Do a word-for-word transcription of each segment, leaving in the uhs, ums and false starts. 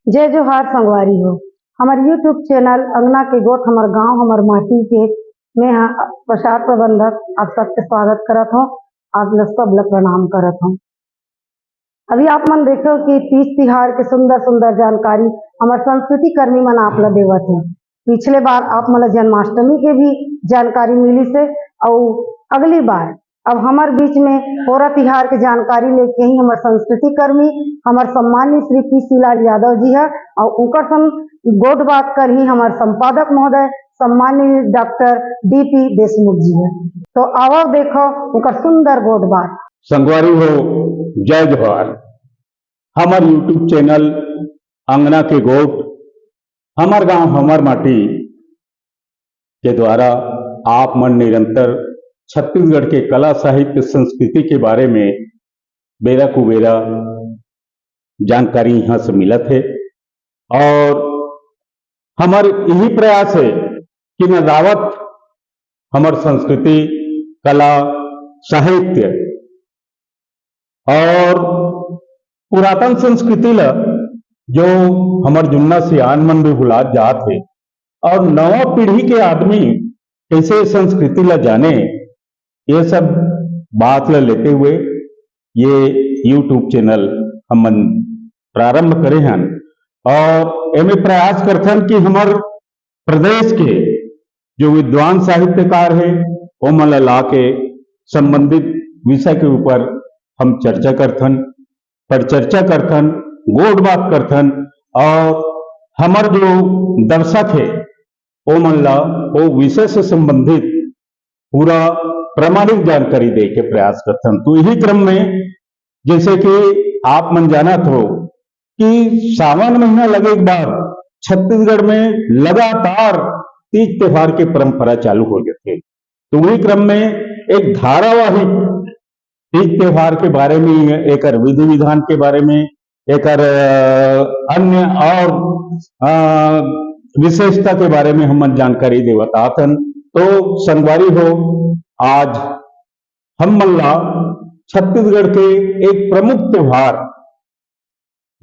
जय जोहार संगवारी हो, हमर YouTube चैनल अंगना के गोठ हमर गांव हमर माटी के मैं हा प्रचार प्रबंधक आप सबके स्वागत करत हूँ। आप लोग सब ला प्रणाम करत हूँ। अभी आप मन देखो कि तीज तिहार के सुंदर सुंदर जानकारी हमर संस्कृति कर्मी मन आप ला देवत हे। पिछले बार आप मन ला जन्माष्टमी के भी जानकारी मिलिस हे, अउ अगली बार अब हमर बीच में पोरा तिहार के जानकारी लेके ही हमर संस्कृति कर्मी, हमर सम्मानित श्री पी सी लाल यादव जी ह, अउ उनकर संग गोठ बात करही हमर संपादक महोदय सम्मानित डॉक्टर डी पी देशमुख जी ह। तो आवव देखो उनकर सुंदर गोठ बात। संगवारी हो, जय जोहार। हमर YouTube चैनल अंगना के गोठ, हमर गांव हमर माटी के द्वारा आप मन निरंतर छत्तीसगढ़ के कला, साहित्य, संस्कृति के बारे में बेरा कुबेरा जानकारी यहाँ से मिलत हे। और हमर यही प्रयास हे कि नदावत हमर संस्कृति, कला, साहित्य और पुरातन संस्कृति ला जो हमर जुन्ना सियान मन भी भुलात जात हे और नवा पीढ़ी के आदमी कैसे संस्कृति ला जाने, ये सब बात ला लेते हुए ये YouTube चैनल हमन प्रारंभ करे हन। और एमे प्रयास करथन कि हमर प्रदेश के जो विद्वान साहित्यकार हे, ओमन ला लाके संबंधित विषय के ऊपर हम चर्चा करथन, पर चर्चा करथन, गोठ बात करथन और हमर जो दर्शक हे, ओमन ला वो विषय से संबंधित पूरा प्रामाणिक जानकारी दे के प्रयास करथन। तो यही क्रम में जैसे कि आप मन जानत हो कि सावन महीना लगे के बाद छत्तीसगढ़ में लगातार तीज त्योहार के परंपरा चालू हो जाथे। तो वही क्रम में एक धारावाहिक तीज त्योहार के बारे में, एकर विधि विधान के बारे में, एकर, अ, अन्य और, अ, विशेषता के बारे में हमन जानकारी देवत आथन। तो संगवारी हो, आज हम मन ला छत्तीसगढ़ के एक प्रमुख त्योहार,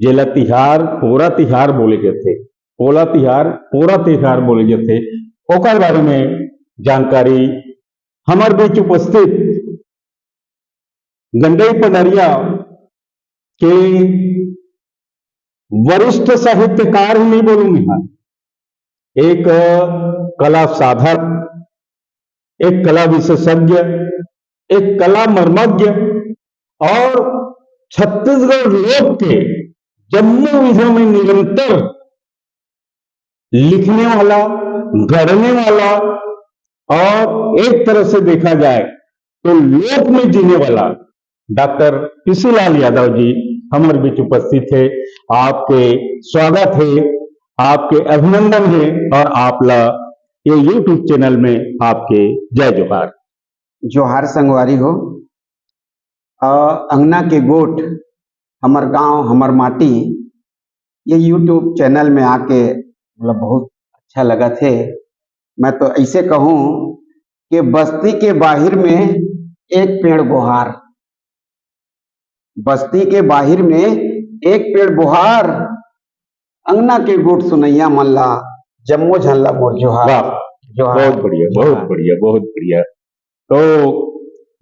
जेला तिहार, पोरा तिहार बोले जाथे, पोला तिहार, पोरा तिहार बोले जाथे, ओकर बारे में जानकारी हमर बीच उपस्थित गंडई पडरिया के वरिष्ठ साहित्यकार ही नहीं बोलूं मैं, एक कला साधक, एक कला विशेषज्ञ, एक कला मर्मज्ञ और छत्तीसगढ़ लोक के जम्मो विधा में निरंतर लिखने वाला, गढ़ने वाला और एक तरह से देखा जाए तो लोक में जीने वाला डॉक्टर पीसीलाल यादव जी हमर बीच उपस्थित हे। आपके स्वागत हे, आपके अभिनंदन हे और आप ला ये YouTube चैनल में आपके जय जोहार। जोहार संगवारी हो। अ, अंगना के गोठ, हमर गांव, हमर माटी, ये YouTube चैनल में आके मतलब बहुत अच्छा लगत हे। मैं तो ऐसे कहूं कि बस्ती के बाहिर में एक पेड़ बोहार, बस्ती के बाहिर में एक पेड़ बोहार, अंगना के गोठ सुनैया मन ला, जम्मो झन ला मोर जोहार। वाह, जोहार। बहुत बढ़िया, बहुत जोहार। बढ़िया, बहुत बढ़िया। तो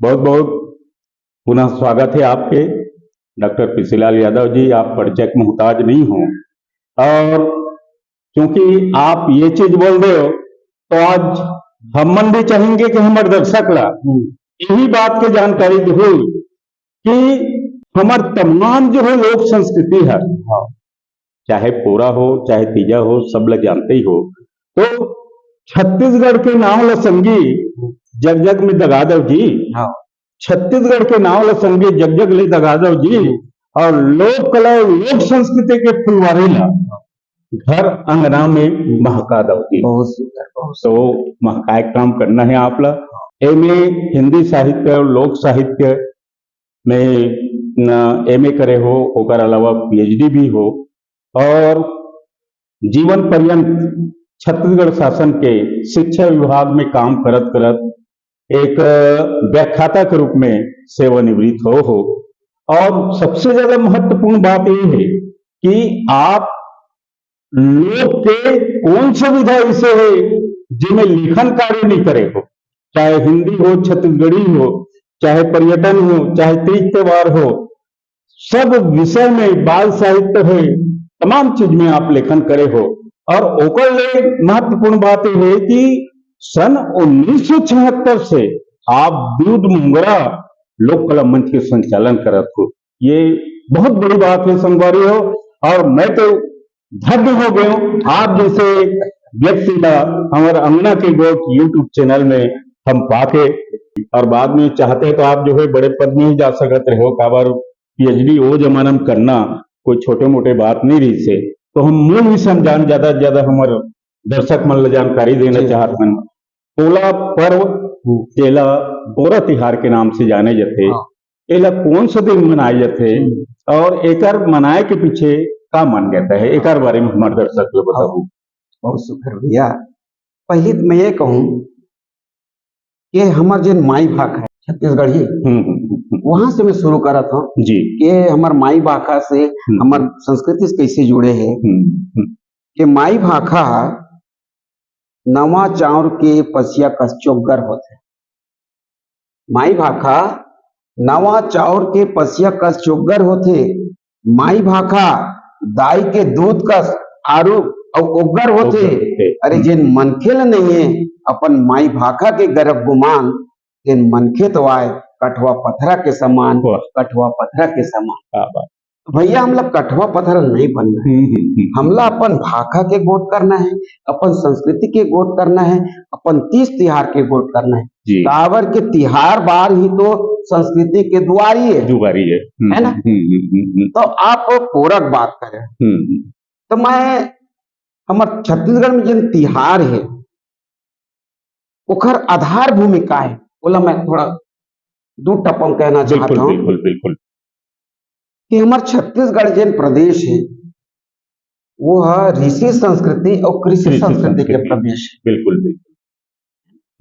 बहुत बहुत पुनः स्वागत है आपके, डॉक्टर पीसीलाल यादव जी। आप परिचय के मोहताज नहीं हो, और क्योंकि आप ये चीज बोल रहे हो, तो आज हम मन भी चाहेंगे कि हमर दर्शक ला हम्म। यही बात के जानकारी हो कि हमर तमाम जो है लोक संस्कृति है, हाँ। चाहे पोरा हो, चाहे तीजा हो, सब ला जानते ही हो। तो छत्तीसगढ़ के नाव ला संगी जग जग में दगा दव जी। हाँ। छत्तीसगढ़ के नाव ला संगी जग जग ले दगा दव जी। हम्म। और लोक कला, लोक संस्कृति के फुलवारी ला घर अंगना में महका दव जी। बहुत सुंदर, बहुत तो महकाए के काम करना है आप ला। एमे हिंदी साहित्य और लोक साहित्य में न एमए करे हो, ओकर अलावा पीएचडी भी हो, और जीवन पर्यंत छत्तीसगढ़ शासन के शिक्षा विभाग में काम करत करत एक व्याख्याता के रूप में सेवानिवृत्त हो हो। और सबसे ज्यादा महत्वपूर्ण बात ये है कि आप लोक के कौन सा विधा ऐसे हे जेमे लिखन कार्य नहीं करे हो, चाहे हिंदी हो, छत्तीसगढ़ी हो, चाहे पर्यटन हो, चाहे तीज त्योहार हो, सब विषय में, बाल साहित्य हे, तमाम चीज में आप लेखन करे हो। और ओकर ले महत्वपूर्ण बात ये हे कि सन उन्नीस सौ छिहत्तर से आप दीव मोंगरा लोक कला मंच के संचालन करत हो। ये बहुत बड़ी बात हे संगवारी हो। और मैं तो धन्य हो गए हूँ आप जैसे व्यक्ति ला हमर अंगना के गोठ YouTube चैनल में हम पाके। और बाद में चाहते तो आप जो है बड़े पद में ही जा सकत रहे हो, काबर PhD वो जमाना में करना कोई छोटे मोटे बात नहीं रहिसे। तो हम मूल विषय में जान ज्यादा से ज्यादा हमर दर्शक मन ला जानकारी देना जी। चाहत हन। पोला पर्व, हम्म। जेला पोरा तिहार के नाम से जाने जाथे, हाँ। एला कौन सा दिन मनाए जाथे हम्म। और एकर मनाए के पीछे का मान्यता हे, एकर बारे में हमर दर्शक ला बताहू। बहुत सुघर भैया, पहली तो मैं ये कहूँ कि हमर जेन माई भाखा हे छत्तीसगढ़ी, हम्म, हम्म, हम्म, हम्म। वहां से मैं शुरू करत हूँ जी। कि हमर माई भाखा से, हम्म। हमर संस्कृति से कैसे जुड़े हे। हम्म, हम्म। कि माई भाखा नवा चाउर के पसिया कस चोग्गर होथे। माई भाखा नवा चाउर के पसिया कस चोग्गर होथे। माई भाखा दाई के दूध कस आरू अउ ओग्गर होथे। ओग्गर होथे। अरे, हम्म। जेन मनखे ल नइये अपन माई भाखा के गरब गुमान, तेन मनखे तो आय कठवा पथरा के समान, वाह। कठवा पथरा के समान। क्या बात। भैया, हमला कठवा पथरा नहीं बनना हे। हम्म, हम्म, हम्म। हमला अपन भाखा के गोठ करना हे, अपन संस्कृति के गोठ करना हे, अपन तीज तिहार के गोठ करना हे। जी। काबर के तिहार बार ही तो संस्कृति के दुआरी हे। दुआरी हे। हम्म, है ना? हम्म, हम्म, हम्म, हम्म। तो आप पोरा के बात करें, हम्म, हम्म। तो मैं, हमर छत्तीसगढ़ में जेन तिहार हे, ओखर आधार भूमि का हे, ओला मैं थोड़ा दू टपा म कहना चाहत बिल्कुल, हूँ बिल्कुल, बिल्कुल। कि हमर छत्तीसगढ़ जेन प्रदेश हे, वो ह ऋषि संस्कृति अउ कृषि कृषि संस्कृति के संस्कृति। प्रदेश हे। बिल्कुल, बिल्कुल।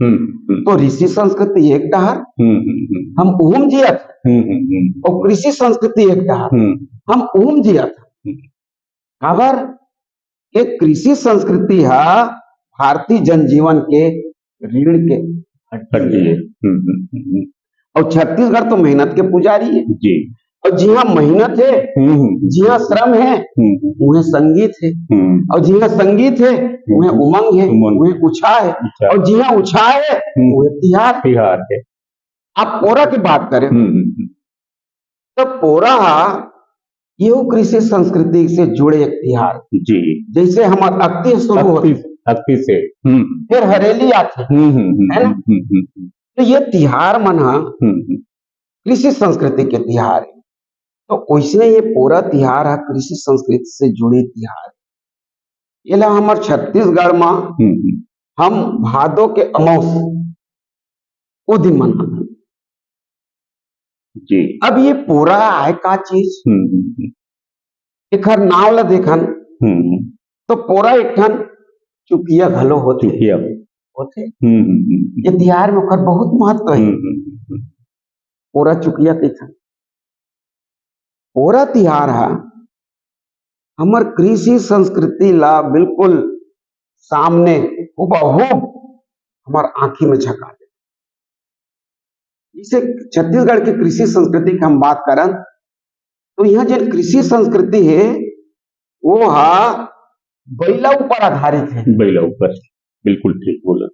हम्म, हम्म। तो ऋषि संस्कृति एक डहर, हम्म, हम्म, हम्म। हम उहू म जियत, हम्म, हम्म, हम्म। अउ कृषि संस्कृति एक डहर, हम्म। हम उहू म जियत। हम्म। काबर? के कृषि संस्कृति ह भारतीय जनजीवन के रीढ़ के हड्डी हड्डी हे। हे। हम्म, हम्म, हम्म, हम्म। अउ छत्तीसगढ़ तो मेहनत के पुजारी हे। जी। अउ जिहाँ मेहनत हे, हम्म, हम्म, हम्म। जिहाँ श्रम हे, हम्म, हम्म। उहें संगीत हे। हम्म। अउ जिहाँ संगीत हे, हम्म। उहें उमंग हे, उमंग। उहें उछाह हे। उछाह। अउ जिहाँ उछाह हे, हम्म। उहें तिहार। तिहार हे। आप पोरा के बात करें, हम्म, हम्म, हम्म। तो पोरा ह एहू कृषि संस्कृति से जुड़े एक तिहार। जी। जैसे हमर अक्ती शुरू होथे, अक्ती, अक्ती से। हम्म। फिर हरेली आथे, हम्म, हम्म, हम्म, है ना? हम्म, हम्म, हम्म। तो ये तिहार मन ह हम्म, हम्म। कृषि संस्कृति के तिहार हे। तो वैसने ये पोरा तिहार ह कृषि संस्कृति से जुड़े तिहार हे। एला हमर छत्तीसगढ़ म हम्म, हम्म। हम भादो के अमावस ओ दिन मनाथन। जी। अब ये पोरा आय का चीज? हम्म, हम्म, हम्म। एखर नाव ला देखन, हम्म। तो पोरा एक ठन चुकिया घलो होथे। चुकिया। होथे। हम्म, हम्म, हम्म, हम्म। ये तिहार में ओकर बहुत महत्व हे। हम्म, हम्म, हम्म, हम्म। पोरा चुकिया कहिथन। पोरा तिहार ह हमर कृषि संस्कृति ला बिल्कुल सामने हुबहू हमर आँखी में झलका देथे। जैसे छत्तीसगढ़ के कृषि संस्कृति के हम बात करन, तो यहाँ जेन कृषि संस्कृति हे, वो ह बइला ऊपर आधारित हे। बइला ऊपर, बिल्कुल ठीक बोला।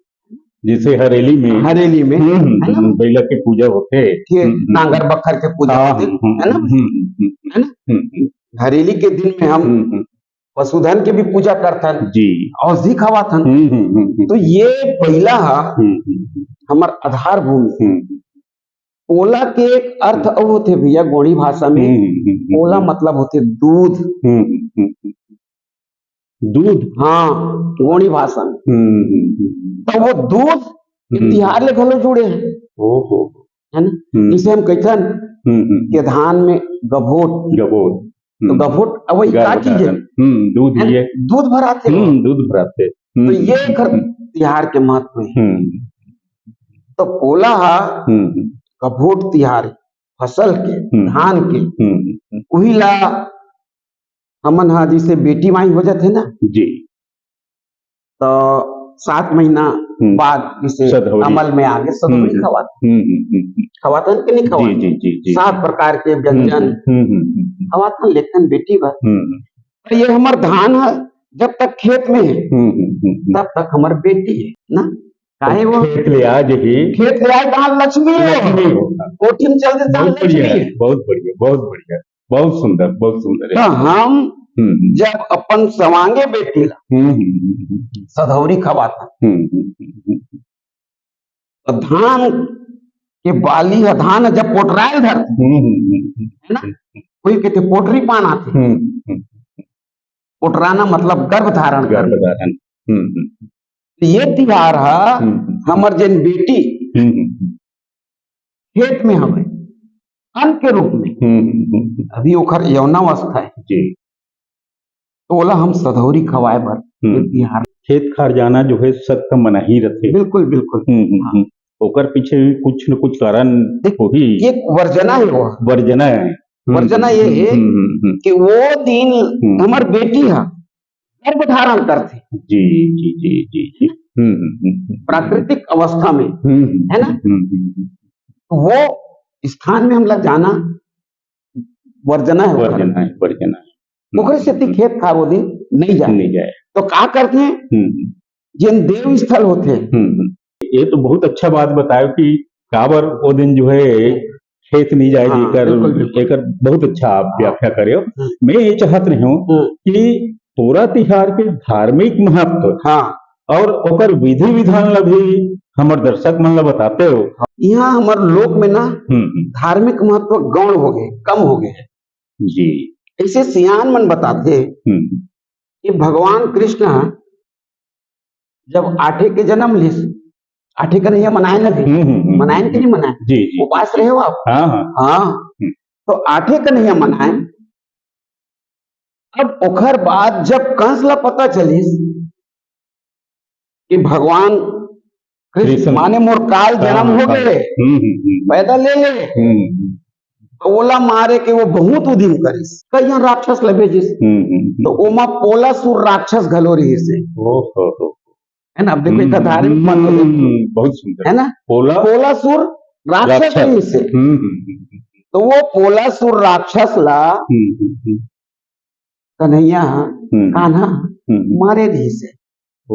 जैसे हरेली में, हरेली में, हम्म, हम्म, है ना? हम्म, बइला के पूजा होथे। के हम्म, हम्म। नांगर बखर के पूजा हाँ, होथे, हम्म, हम्म, है ना? हम्म, हम्म, हम्म। है ना? हम्म, हम्म। हरेली के दिन में हम हम्म, हम्म। पशुधन के भी पूजा करथन, जी। औषधि खवाथन। हम्म, हम्म, हम्म, हम्म। तो ये बइला ह हम्म, हम्म, हम्म। हमर आधार भूमि हे। हम्म। पोला के एक अर्थ अउ होथे भैया, गोंड़ी भाषा में। हम्म, हम्म, हम्म, हम्म। पोला मतलब होथे दूध। हम्म, हम्म, हम्म, हम्म। दूध? हाँ, गोंड़ी भाषा में। हम्म, हम्म, हम्म। तो वो दूध हम्म। तिहार ले घलो जुड़े हे। ओहो। है ना? हम्म। जिसे हम कहिथन हम्म, हम्म। के धान में गभोट। गभोट। तो हम्म। गभोट, अब वही गाय का चीज हे? बताथन। हम्म, दूध है ना? ये। दूध भराथे वो। हम्म, दूध भराथे। तो हम्म, ये हम्म, एकर हम्म। तिहार के महत्व हे। हम्म। तो पोला ह हम्म, हम्म। गभोट तिहार, फसल के, हम्म। धान के, हम्म, हम्म। उही ला हमन हा जैसे बेटी माई हो जाथे ना, जी। तो सात महीना हम्म। बाद जैसे सधौरी। अमल में आगे सधौरी हम्म। खवात। हम्म, हम्म, हम्म, हम्म। खवात हन कि नहीं खवात? जी, जी, जी, जी। सात प्रकार के व्यंजन हम्म, हम्म, हम्म, हम्म। खवात हन, लेकिन बेटी बा। हम्म। तो ये हमर धान है, जब तक खेत में है, हम्म, हम्म, हम्म, हम्म। तब तक हमर बेटी है ना। काहे वो? खेत ले आ जही। खेत ले आए, तहाँ लक्ष्मी हो। लक्ष्मी हो। कोठी में चल दे, तहाँ बहुत बढ़िया, लक्ष्मी है। बहुत बढ़िया, बहुत बढ़िया, बहुत सुंदर, बहुत सुंदर। तो हम हम्म, हम्म। जब अपन सवांगे बेटी ला हम्म, हम्म, हम्म, हम्म। सधौरी खवाता, हम्म, हम्म, हम्म, हम्म। तो धान के बाली है, धान जब पोटरायल धरती, हम्म, हम्म, हम्म, हम्म। है ना? कोई कहते पोटरी पान आते। हम्म, हम्म। पोटराना मतलब गर्भ धारण करना। गर्भ धारण। हम्म, हम्म। तो ये तिहार हा हम्म, हम्म। हमर जेन बेटी हम्म, हम्म, हम्म। खेत में हवे, अन्न के रूप में। हम्म, हम्म, हम्म। अभी ओखर यौनावस्था है। जी। तो ओला हम सधौरी खवाए बर हम्म। ये तिहार। खेत खार जाना जो है सख्त मनाही रथे। बिल्कुल, बिल्कुल। हम्म, हम्म, हाँ। हम्म। ओकर पीछे भी कुछ न कुछ कारण देख, होही। एक वर्जना है वो। वर्जना है। हम्म, वर्जना ये हम्म, है हम्म, हम्म, हम्म। कि वो दिन हम्म। हमर बेटी हा गर्भ धारण करथे। जी, जी, जी, जी, जी। हम्म, हम्म, हम्म, हम्म। प्राकृतिक अवस्था में, हम्म, हम्म, है ना? हम्म, हम्म, हम्म। तो वो स्थान में हमला जाना वर्जना है ओकर। वर्जना है, वर्जना है। हम्म, ओकरे सेती हम्म। खेत खार वो दिन नहीं जाए। नहीं जाए। तो का करथे? हम्म, हम्म। जेन देव स्थल होथे। हम्म, हम्म। ये तो बहुत अच्छा बात बतायो कि काबर वो दिन जो है खेत नहीं जाए हाँ, जेकर, बिल्कुल, बिल्कुल। एकर बहुत अच्छा आप हाँ। व्याख्या करे हो। हम्म। मैं ये चाहत रहे हूँ हम्म। कि पोला तिहार के धार्मिक महत्व हाँ। और ओकर विधि विधान ला भी हमर दर्शक मन ला बताते हो। यहाँ हमर लोक में ना हम्म, हम्म। धार्मिक महत्व गौण हो गए, कम हो गए। जी। ऐसे सियान मन बताते हम्म। कि भगवान कृष्ण जब आठे के जन्म लिस, आठे कन्हैया मनाए न थे, हम्म, हम्म, हम्म। मनाए न कि नहीं मनाए? जी, जी। उपास रहे हो आप? हाँ, हाँ। हाँ। हम्म। तो आठे कन्हैया मनाए। अब ओखर बाद जब कंस ला पता चलिस कि भगवान कृष्ण कृष्ण। माने मोर काल हाँ, जन्म हाँ, हो हाँ। गए, हम्म, हम्म, हम्म। पैदा ले ले, हम्म, हम्म। तो ओला मारे के वो बहुत उदिम करिस, कई झन राक्षस ला भेजिस। हम्म, हम्म, हम्म। तो ओमा पोलासुर राक्षस घलो रहिस हे। ओहो हो। है ना? अब देखो, एक हम्म, धार्मिक हम्म, बात हो गई। हम्म, बहुत सुंदर। है ना? पोला पोलासुर राक्षस राक्षस। रहिस हे। हम्म, हम्म, हम्म, हम्म। तो वो पोलासुर राक्षस ला हम्म, हम्म, हम्म। कन्हैया, हम्म। कान्हा हम्म, हम्म। मारे रहिस हे।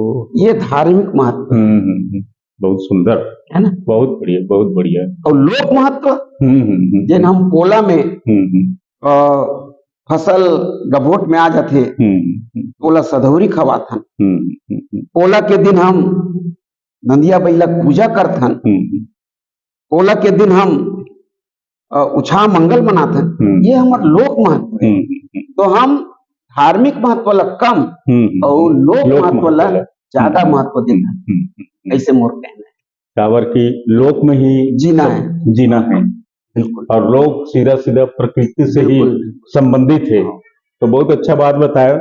ओह। ये धार्मिक महत्व। हम्म, हम्म, हम्म। बहुत सुंदर। है ना? बहुत बढ़िया, बहुत बढ़िया। और लोक महत्व, हम्म, हम्म, हम्म। जेन हम पोला में, हम्म, हम्म। अ, फसल गभोट में आ जाथे, हम्म, हम्म। ओला सधौरी खवाथन। हम्म, हम्म, हम्म। पोला के दिन हम नंदिया बइला के पूजा करथन। हम्म, हम्म। पोला के दिन हम, अ, उछाह मंगल मनाथन। हम्म। ये हमर लोक महत्व है। हम्म, हम्म, हम्म। तो हम धार्मिक महत्व ला कम हम्म, हम्म, और हम्म। लोक लोक महत्व ला महत्व ला ज्यादा हम्म, महत्व देथन। हम्म, हम्म, हम्म। ऐसे मोर कहना है। काबर कि लोक में ही जीना सब है। जीना है। बिल्कुल। और लोक सीधा सीधा प्रकृति से ही बिल्कुल, बिल्कुल। संबंधित है। हाँ। तो बहुत अच्छा बात बताया।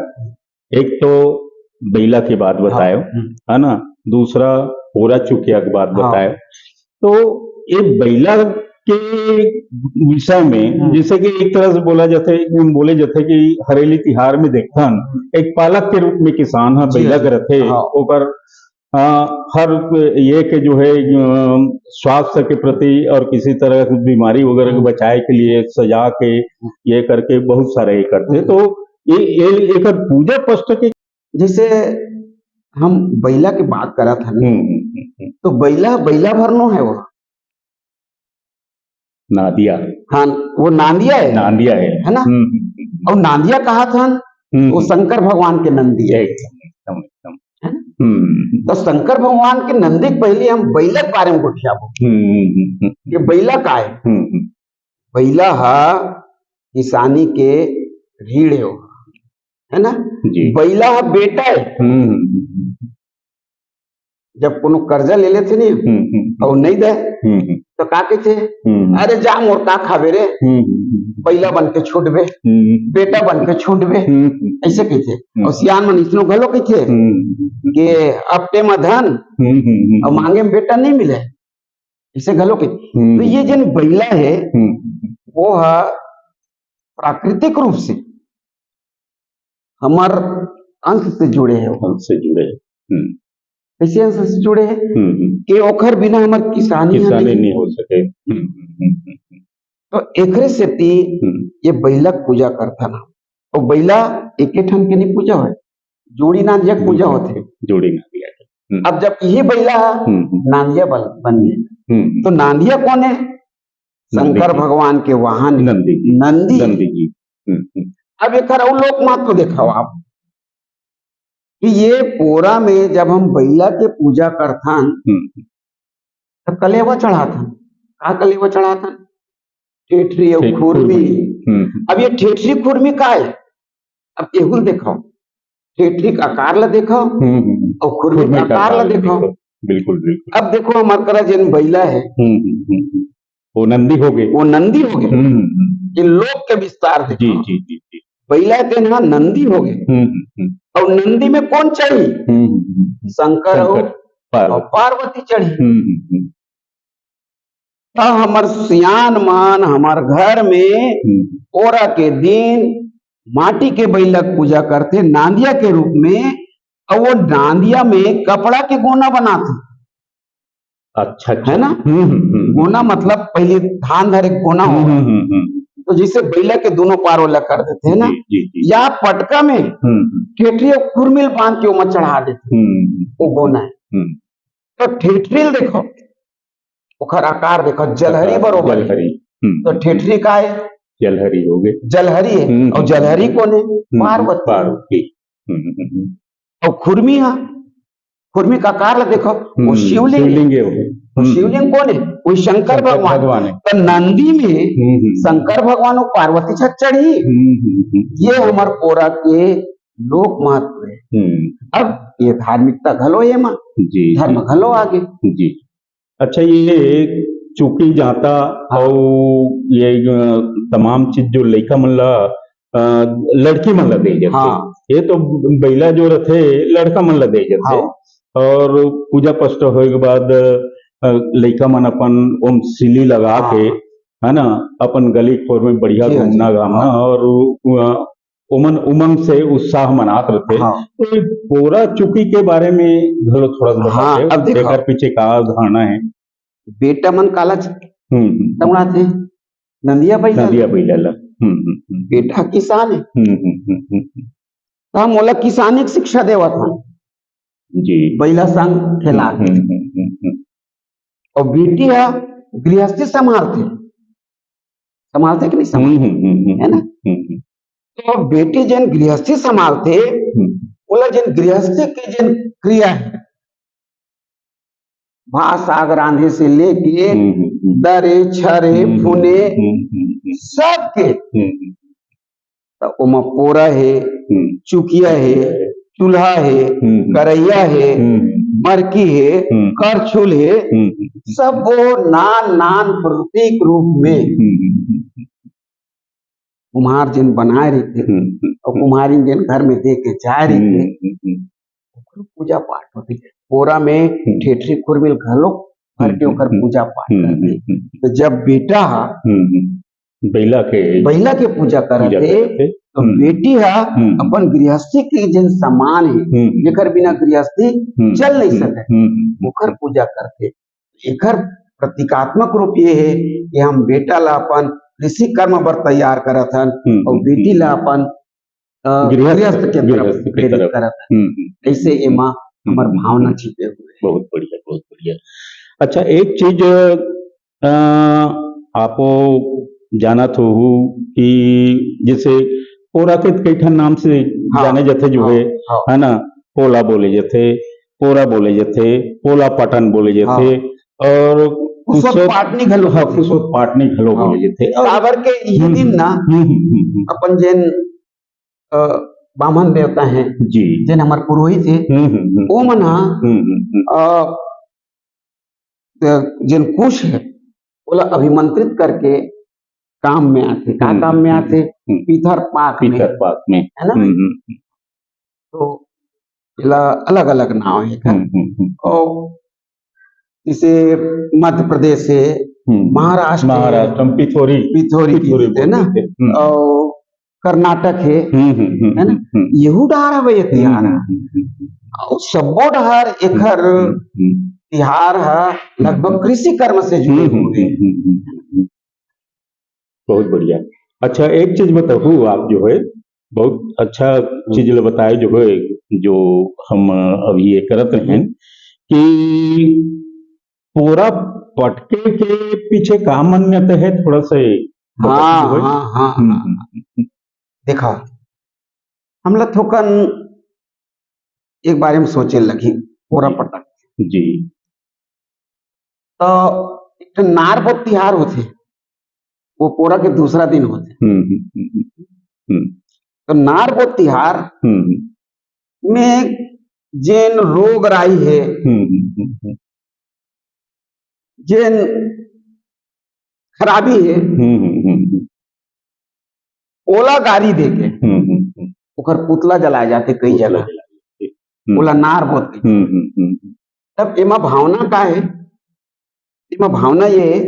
एक तो बइला के बात हाँ। बतायो, हम्म। है ना? दूसरा पोला चुकिया के बात हाँ। बतायो। तो ये बइला के विषय में, हम्म। जैसे कि एक तरह से बोला जाथे, बोले जाथे कि हरेली तिहार में देखथन, हम्म। एक पालक के रूप में किसान ह जी, बइला जी। के रथे, हाँ। ओकर, अ, हर ये के जो है, अ, स्वास्थ्य के प्रति और किसी तरह की बीमारी वगैरह के हम्म। बचाए के लिए सजा के, ये करके बहुत सारे ये करथे। हम्म। तो ये, ये एकर पूजा पष्ठ के जैसे हम बइला के बात करत हन, हम्म, हम्म, हम्म, हम्म। तो बइला, बइला भर नो है वो। नांदिया। हाँ, वो नांदिया है। नांदिया है। है ना? हम्म, हम्म, हम्म। और नांदिया कहाथन, हम्म, वो हम्म। शंकर भगवान के नंदी है। एकदम, एकदम, एकदम। है ना? हम्म। तो शंकर भगवान के नंदी के पहले हम बइला के बारे में गोठियाबो। हम्म, हम्म, हम्म, हम्म। ये बइला का है? हम्म, हम्म। बइला ह किसानी के रीढ़ हे, है ना? जी। बइला ह बेटा हे। हम्म, हम्म, हम्म। जब कोनो कर्जा ले लेथे नी, हम्म, हम्म, हम्म। अउ नइ दे, हम्म, हम्म। तो का कहिथे? हम्म। "अरे जा मोर का खाबे रे, हम्म, हम्म, हम्म। बइला बन के छूटबे, हम्म। बेटा बन के छूटबे।" हम्म, हम्म। अइसे कहिथे। हम्म। अउ सियान मन इसनो घलो कहिथे हम्म, हम्म, हम्म। कि "अपटे म धन, हम्म, हम्म, हम्म। अउ मांगे म बेटा नइ मिले।" अइसे घलो कहिथे। हम्म। तो ये जेन बइला हे, हम्म। वो ह प्राकृतिक रूप से हमर अंश से जुड़े हे। अंश से जुड़े हे। हम्म। कैसे अंश से जुड़े हे? हम्म, हम्म। कि ओखर बिना हमर किसानी ह किसानी नहीं। नहीं हो सके। हम्म, हम्म, हम्म, हम्म। तो एकरे सेती हम्म। ये बइला के पूजा करथन हम। अउ बइला एके ठन के नहीं पूजा होय, जोड़ी नांदिया के पूजा हम्म। होथे। जोड़ी नांदिया के। हम्म। अब जब इही बइला ह हम्म, हम्म। नांदिया बन, बन गे, हम्म, हम्म। तो नांदिया कोन हे? नंदी शंकर जी। भगवान के वाहन नंदी जी। नंदी। नंदी जी। हम्म, हम्म। अब एकर अउ लोक महत्व देखाओ आप कि ये पोरा में जब हम बइला के पूजा करथन, हम्म। त कलेवा चढ़ाथन। का कलेवा चढ़ाथन? ठेठरी अउ ठेठ-, खुरमी। खुरमी। हम्म, हम्म। अब ये ठेठरी खुरमी का हे? अब एहू ल देखाओ, ठेठरी के आकार ल देखाओ हम्म, हम्म, हम्म। अउ खुरमी के खुरमी के आकार ल आकार ल देखाओ। देखाओ। बिल्कुल, बिल्कुल। अब देखो, हमर करा जेन बइला हे, हम्म, हम्म, हम्म, हम्म। वो नंदी हो गे। वो नंदी हो गे। हम्म, हम्म, हम्म। ये लोक के विस्तार जी, देखो। जी, जी, जी। बइला के ना नंदी हो गे। हम्म, हम्म, हम्म। अउ नंदी में कोन चढ़ही? हम्म, हम्म, हम्म। शंकर अउ शंकर, पार्वती। अउ पार्वती चढ़ही। हम्म, हम्म, हम्म। त हमर सियान मन हमर घर में हम्म। पोरा के दिन माटी के बइला के पूजा करथे नांदिया के रूप में, अउ वो नांदिया में कपड़ा के गोना बनाथे। अच्छा, अच्छा। है ना? हम्म, हम्म, हम्म। गोना मतलब पहले धान धरे के गोना हम्म, होवय। हम्म, हम्म, हम्म। तो जैसे बइला के दोनों पार वाला कर देथे ना, जी, जी, जी। या पटका में हम्म, हम्म। ठेठरी अउ खुरमी ल बांध के ओमा चढ़ा देथे। हम्म, हम्म। वो गोना हे। हम्म। तो ठेठरी ल देखो, ओखर आकार देखो, जलहरी आकार, बरोबर हे। जलहरी। हम्म। तो ठेठरी का हे? जलहरी हो गे। जलहरी हे। हम्म, अउ हम्म। जलहरी कोन हे? हम्म, पार्वती। पार्वती। हम्म, हम्म, हम्म। अउ खुरमी हा, खुरमी के आकार ला देखो, वो हम्म, शिवलिंग हे। शिवलिंग हे वो। वो हम्म। शिवलिंग कोन हे? वो शंकर शंकर भगवान। भगवान हे। तो नंदी में हम्म, हम्म। शंकर भगवान अउ पार्वती छत चढ़ही। हम्म, हम्म, हम्म। ये हमर पोरा के लोक महत्व हे। हम्म। अब ये धार्मिकता घलो हे एमा, जी, धर्म जी। घलो आगे। जी। अच्छा, ये चुकी जांता हाँ। अउ ये, अ, तमाम चीज जो लइका मन ला, अ, लड़की मन ला दे जाथे। हाँ। ये तो बइला जो रथे, लड़का मन ला दे जाथे। हाँ। अउ पूजा पष्ट होए के बाद, अ, लइका मन अपन ओम सिली लगा हाँ। के, है ना, अपन गली खोर में बढ़िया जी हाँ, जी। घूमना घामना हाँ। अउ, अ, ओमन उमंग से उत्साह मनात रथे। हाँ। तो ये पोरा चुकी के बारे में घलो थोड़ा सा हाँ, बताओ, अब देखो। एकर पीछे का धारणा हे? बेटा मन काला च-, हम्म, हम्म। दौड़ाथे, नंदिया बइला नंदिया ला। बइला ला। हम्म, हम्म, हम्म। बेटा किसान हे। हम्म, हम्म, हम्म, हम्म, हम्म। त हम ओला किसानी के शिक्षा देवत हन। जी। बइला संग खेला हम्म, के। हम्म, हम्म, हम्म। अउ बेटी ह गृहस्थी संभालथे, संभालथे कि नहीं संभालथे? हम्म, हम्म, हम्म, है ना? हम्म, हम्म। तो बेटी जेन गृहस्थी संभालथे, हम्म। ओला जेन गृहस्थी के जेन क्रिया हे, भात साग रांधे से लेके हम्म, हम्म, हम्म। दरे, छरे, हम्म, हम्म, फुने, हम्म, हम्म, हम्म। सब के हम्म, हम्म। त ओमा पोरा हे, हम्म। चुकिया हे, चूल्हा हे, हम्म। करैया हे, हम्म। मरकी हे, हम्म। करछुल हे, हम्म। सब वो नान नान प्रतीक रूप में हम्म। कुम्हार जेन बनाए रहिथे, हम्म। अउ कुम्हारिन जेन घर में दे के जाए रहिथे, हम्म। ओकर पूजा पाठ होथे। पोरा में हम्म। ठेठरी खुरमी ल घलो भर के हम्म। ओकर पूजा पाठ हम्म। करथे। हम्म। तो जब बेटा ह हम्म। बइला के बइला के पूजा करत पूजा हे, करत हे। तो हम्म। बेटी ह हम्म। अपन गृहस्थी के जेन सामान हे, हम्म। जेकर बिना गृहस्थी हम्म। चल नहीं हम्म। सकय, हम्म। हम्म। ओकर पूजा करथे। एकर प्रतीकात्मक रूप ये हे कि हम बेटा ला अपन कृषि कर्म बर तैयार करत हन हम्म। अउ बेटी ला अपन, अ, गृहस्थ, गृहस्थ के तरफ गृहस्थ के प्रेरित तरफ। करत हन। हम्म। ऐसे एमा हमर हम्म। भावना छिपे हुए हे। बहुत बढ़िया, बहुत बढ़िया। अच्छा, एक चीज अ, आपो जानत होहू कि जैसे पोरा के कई ठन नाम से हाँ, जाने जाथे जो हाँ, हे, हाँ। है ना? पोला बोले जाथे, पोरा बोले जाथे, पोला पटन बोले जाथे हाँ। अउ कुसोत कुसोत पाटनी घलो हाँ, होथे। कुसोत पाटनी घलो हाँ। बोले जाथे। अउ काबर के इही हम्म, दिन ना हम्म, हम्म, हम्म, हम्म। अपन जेन, अ, बाम्हन देवता हे, जी। जेन हमर पुरोहित हे, हम्म, हम्म, हम्म। ओमन ह, हम्म, हम्म, हम्म। अ, त जेन कुश हे, ओला अभिमंत्रित करके काम में आथे। का हम्म, काम में हम्म, आथे? हम्म। पितर पाक में। पितर पाक में। है ना? हम्म, हम्म, हम्म। तो एला अलग-अलग नाव हे एकर। हम्म, हम्म, हम्म। अउ जैसे मध्य प्रदेश हे, हम्म। महाराष्ट्र हे, महाराष्ट्र में पिथोरी, पिथोरी पिथोरी बोलथे ना? बोलथे। हम्म। अउ कर्नाटक हे, हम्म, हम्म, हम्म, है ना? हम्म, हम्म। यहू डहार हवे ये तिहार ह। हम्म, हम्म, हम्म, हम्म। अउ सब्बो डहार एखर हम्म, हम्म, हम्म। तिहार ह लगभग हम्म। कृषि कर्म से जुड़े हम्म, हम्म, हुए। हम्म, हम्म, हम्म, हम्म। बहुत बढ़िया। अच्छा, एक चीज बताहू, आप जो है बहुत अच्छा चीज ल बताए जो है, जो हम अभी ये करत रहेन कि पोरा पटके के पीछे का मान्यता है, थोड़ा सा ये बताहू हाँ, जो है। हाँ, हाँ, हम्म, हाँ। हम्म, हम्म। देखा, हमला थोकन एक बारे में सोचे लगही, पोरा पटक। जी। तो एक ठन नार बोत तिहार होथे, वो पोरा के दूसरा दिन होथे। हम्म, हम्म, हम्म, हम्म। हम्म। तो नार बोत तिहार हम्म, हम्म। में जेन रोग राई हे, हम्म, हम्म, हम्म, हम्म। जेन खराबी हे, हम्म, हम्म, हम्म, हम्म। ओला गारी दे के हम्म, हम्म, हम्म। ओकर पुतला जलाए जाथे कई पुतला जगह। जलाए जाथे। हम्म। ओला नार बोत के। हम्म, हम्म, हम्म, हम्म। तब एमा भावना का हे? एमा भावना ये हे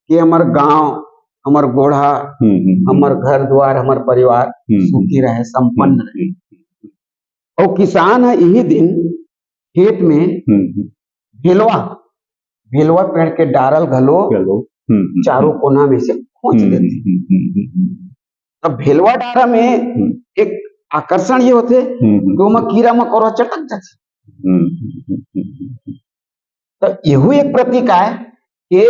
कि हमर गांव, हमर गोढ़ा, हम्म, हम्म, हम्म। हमर घर दुआर, हमर परिवार हम्म, हम्म। सुखी रहे, संपन्न हम्म, रहे। हम्म। अउ किसान ह इही दिन खेत में हम्म, हम्म। भेलवा, भेलवा पेड़ के डारल घलो चलो। हम्म, हम्म, चारों हम्म। कोना में से खोंच हम्म, देथे। हम्म, हम्म, हम्म, हम्म। तब भेलवा डारा में हम्म। एक आकर्षण ये होथे हम्म, हम्म। कि ओमा कीरा मकोरा चटक जाथे। हम्म, हम्म, हम्म, हम्म, हम्म। त एहू एक प्रतीक आय कि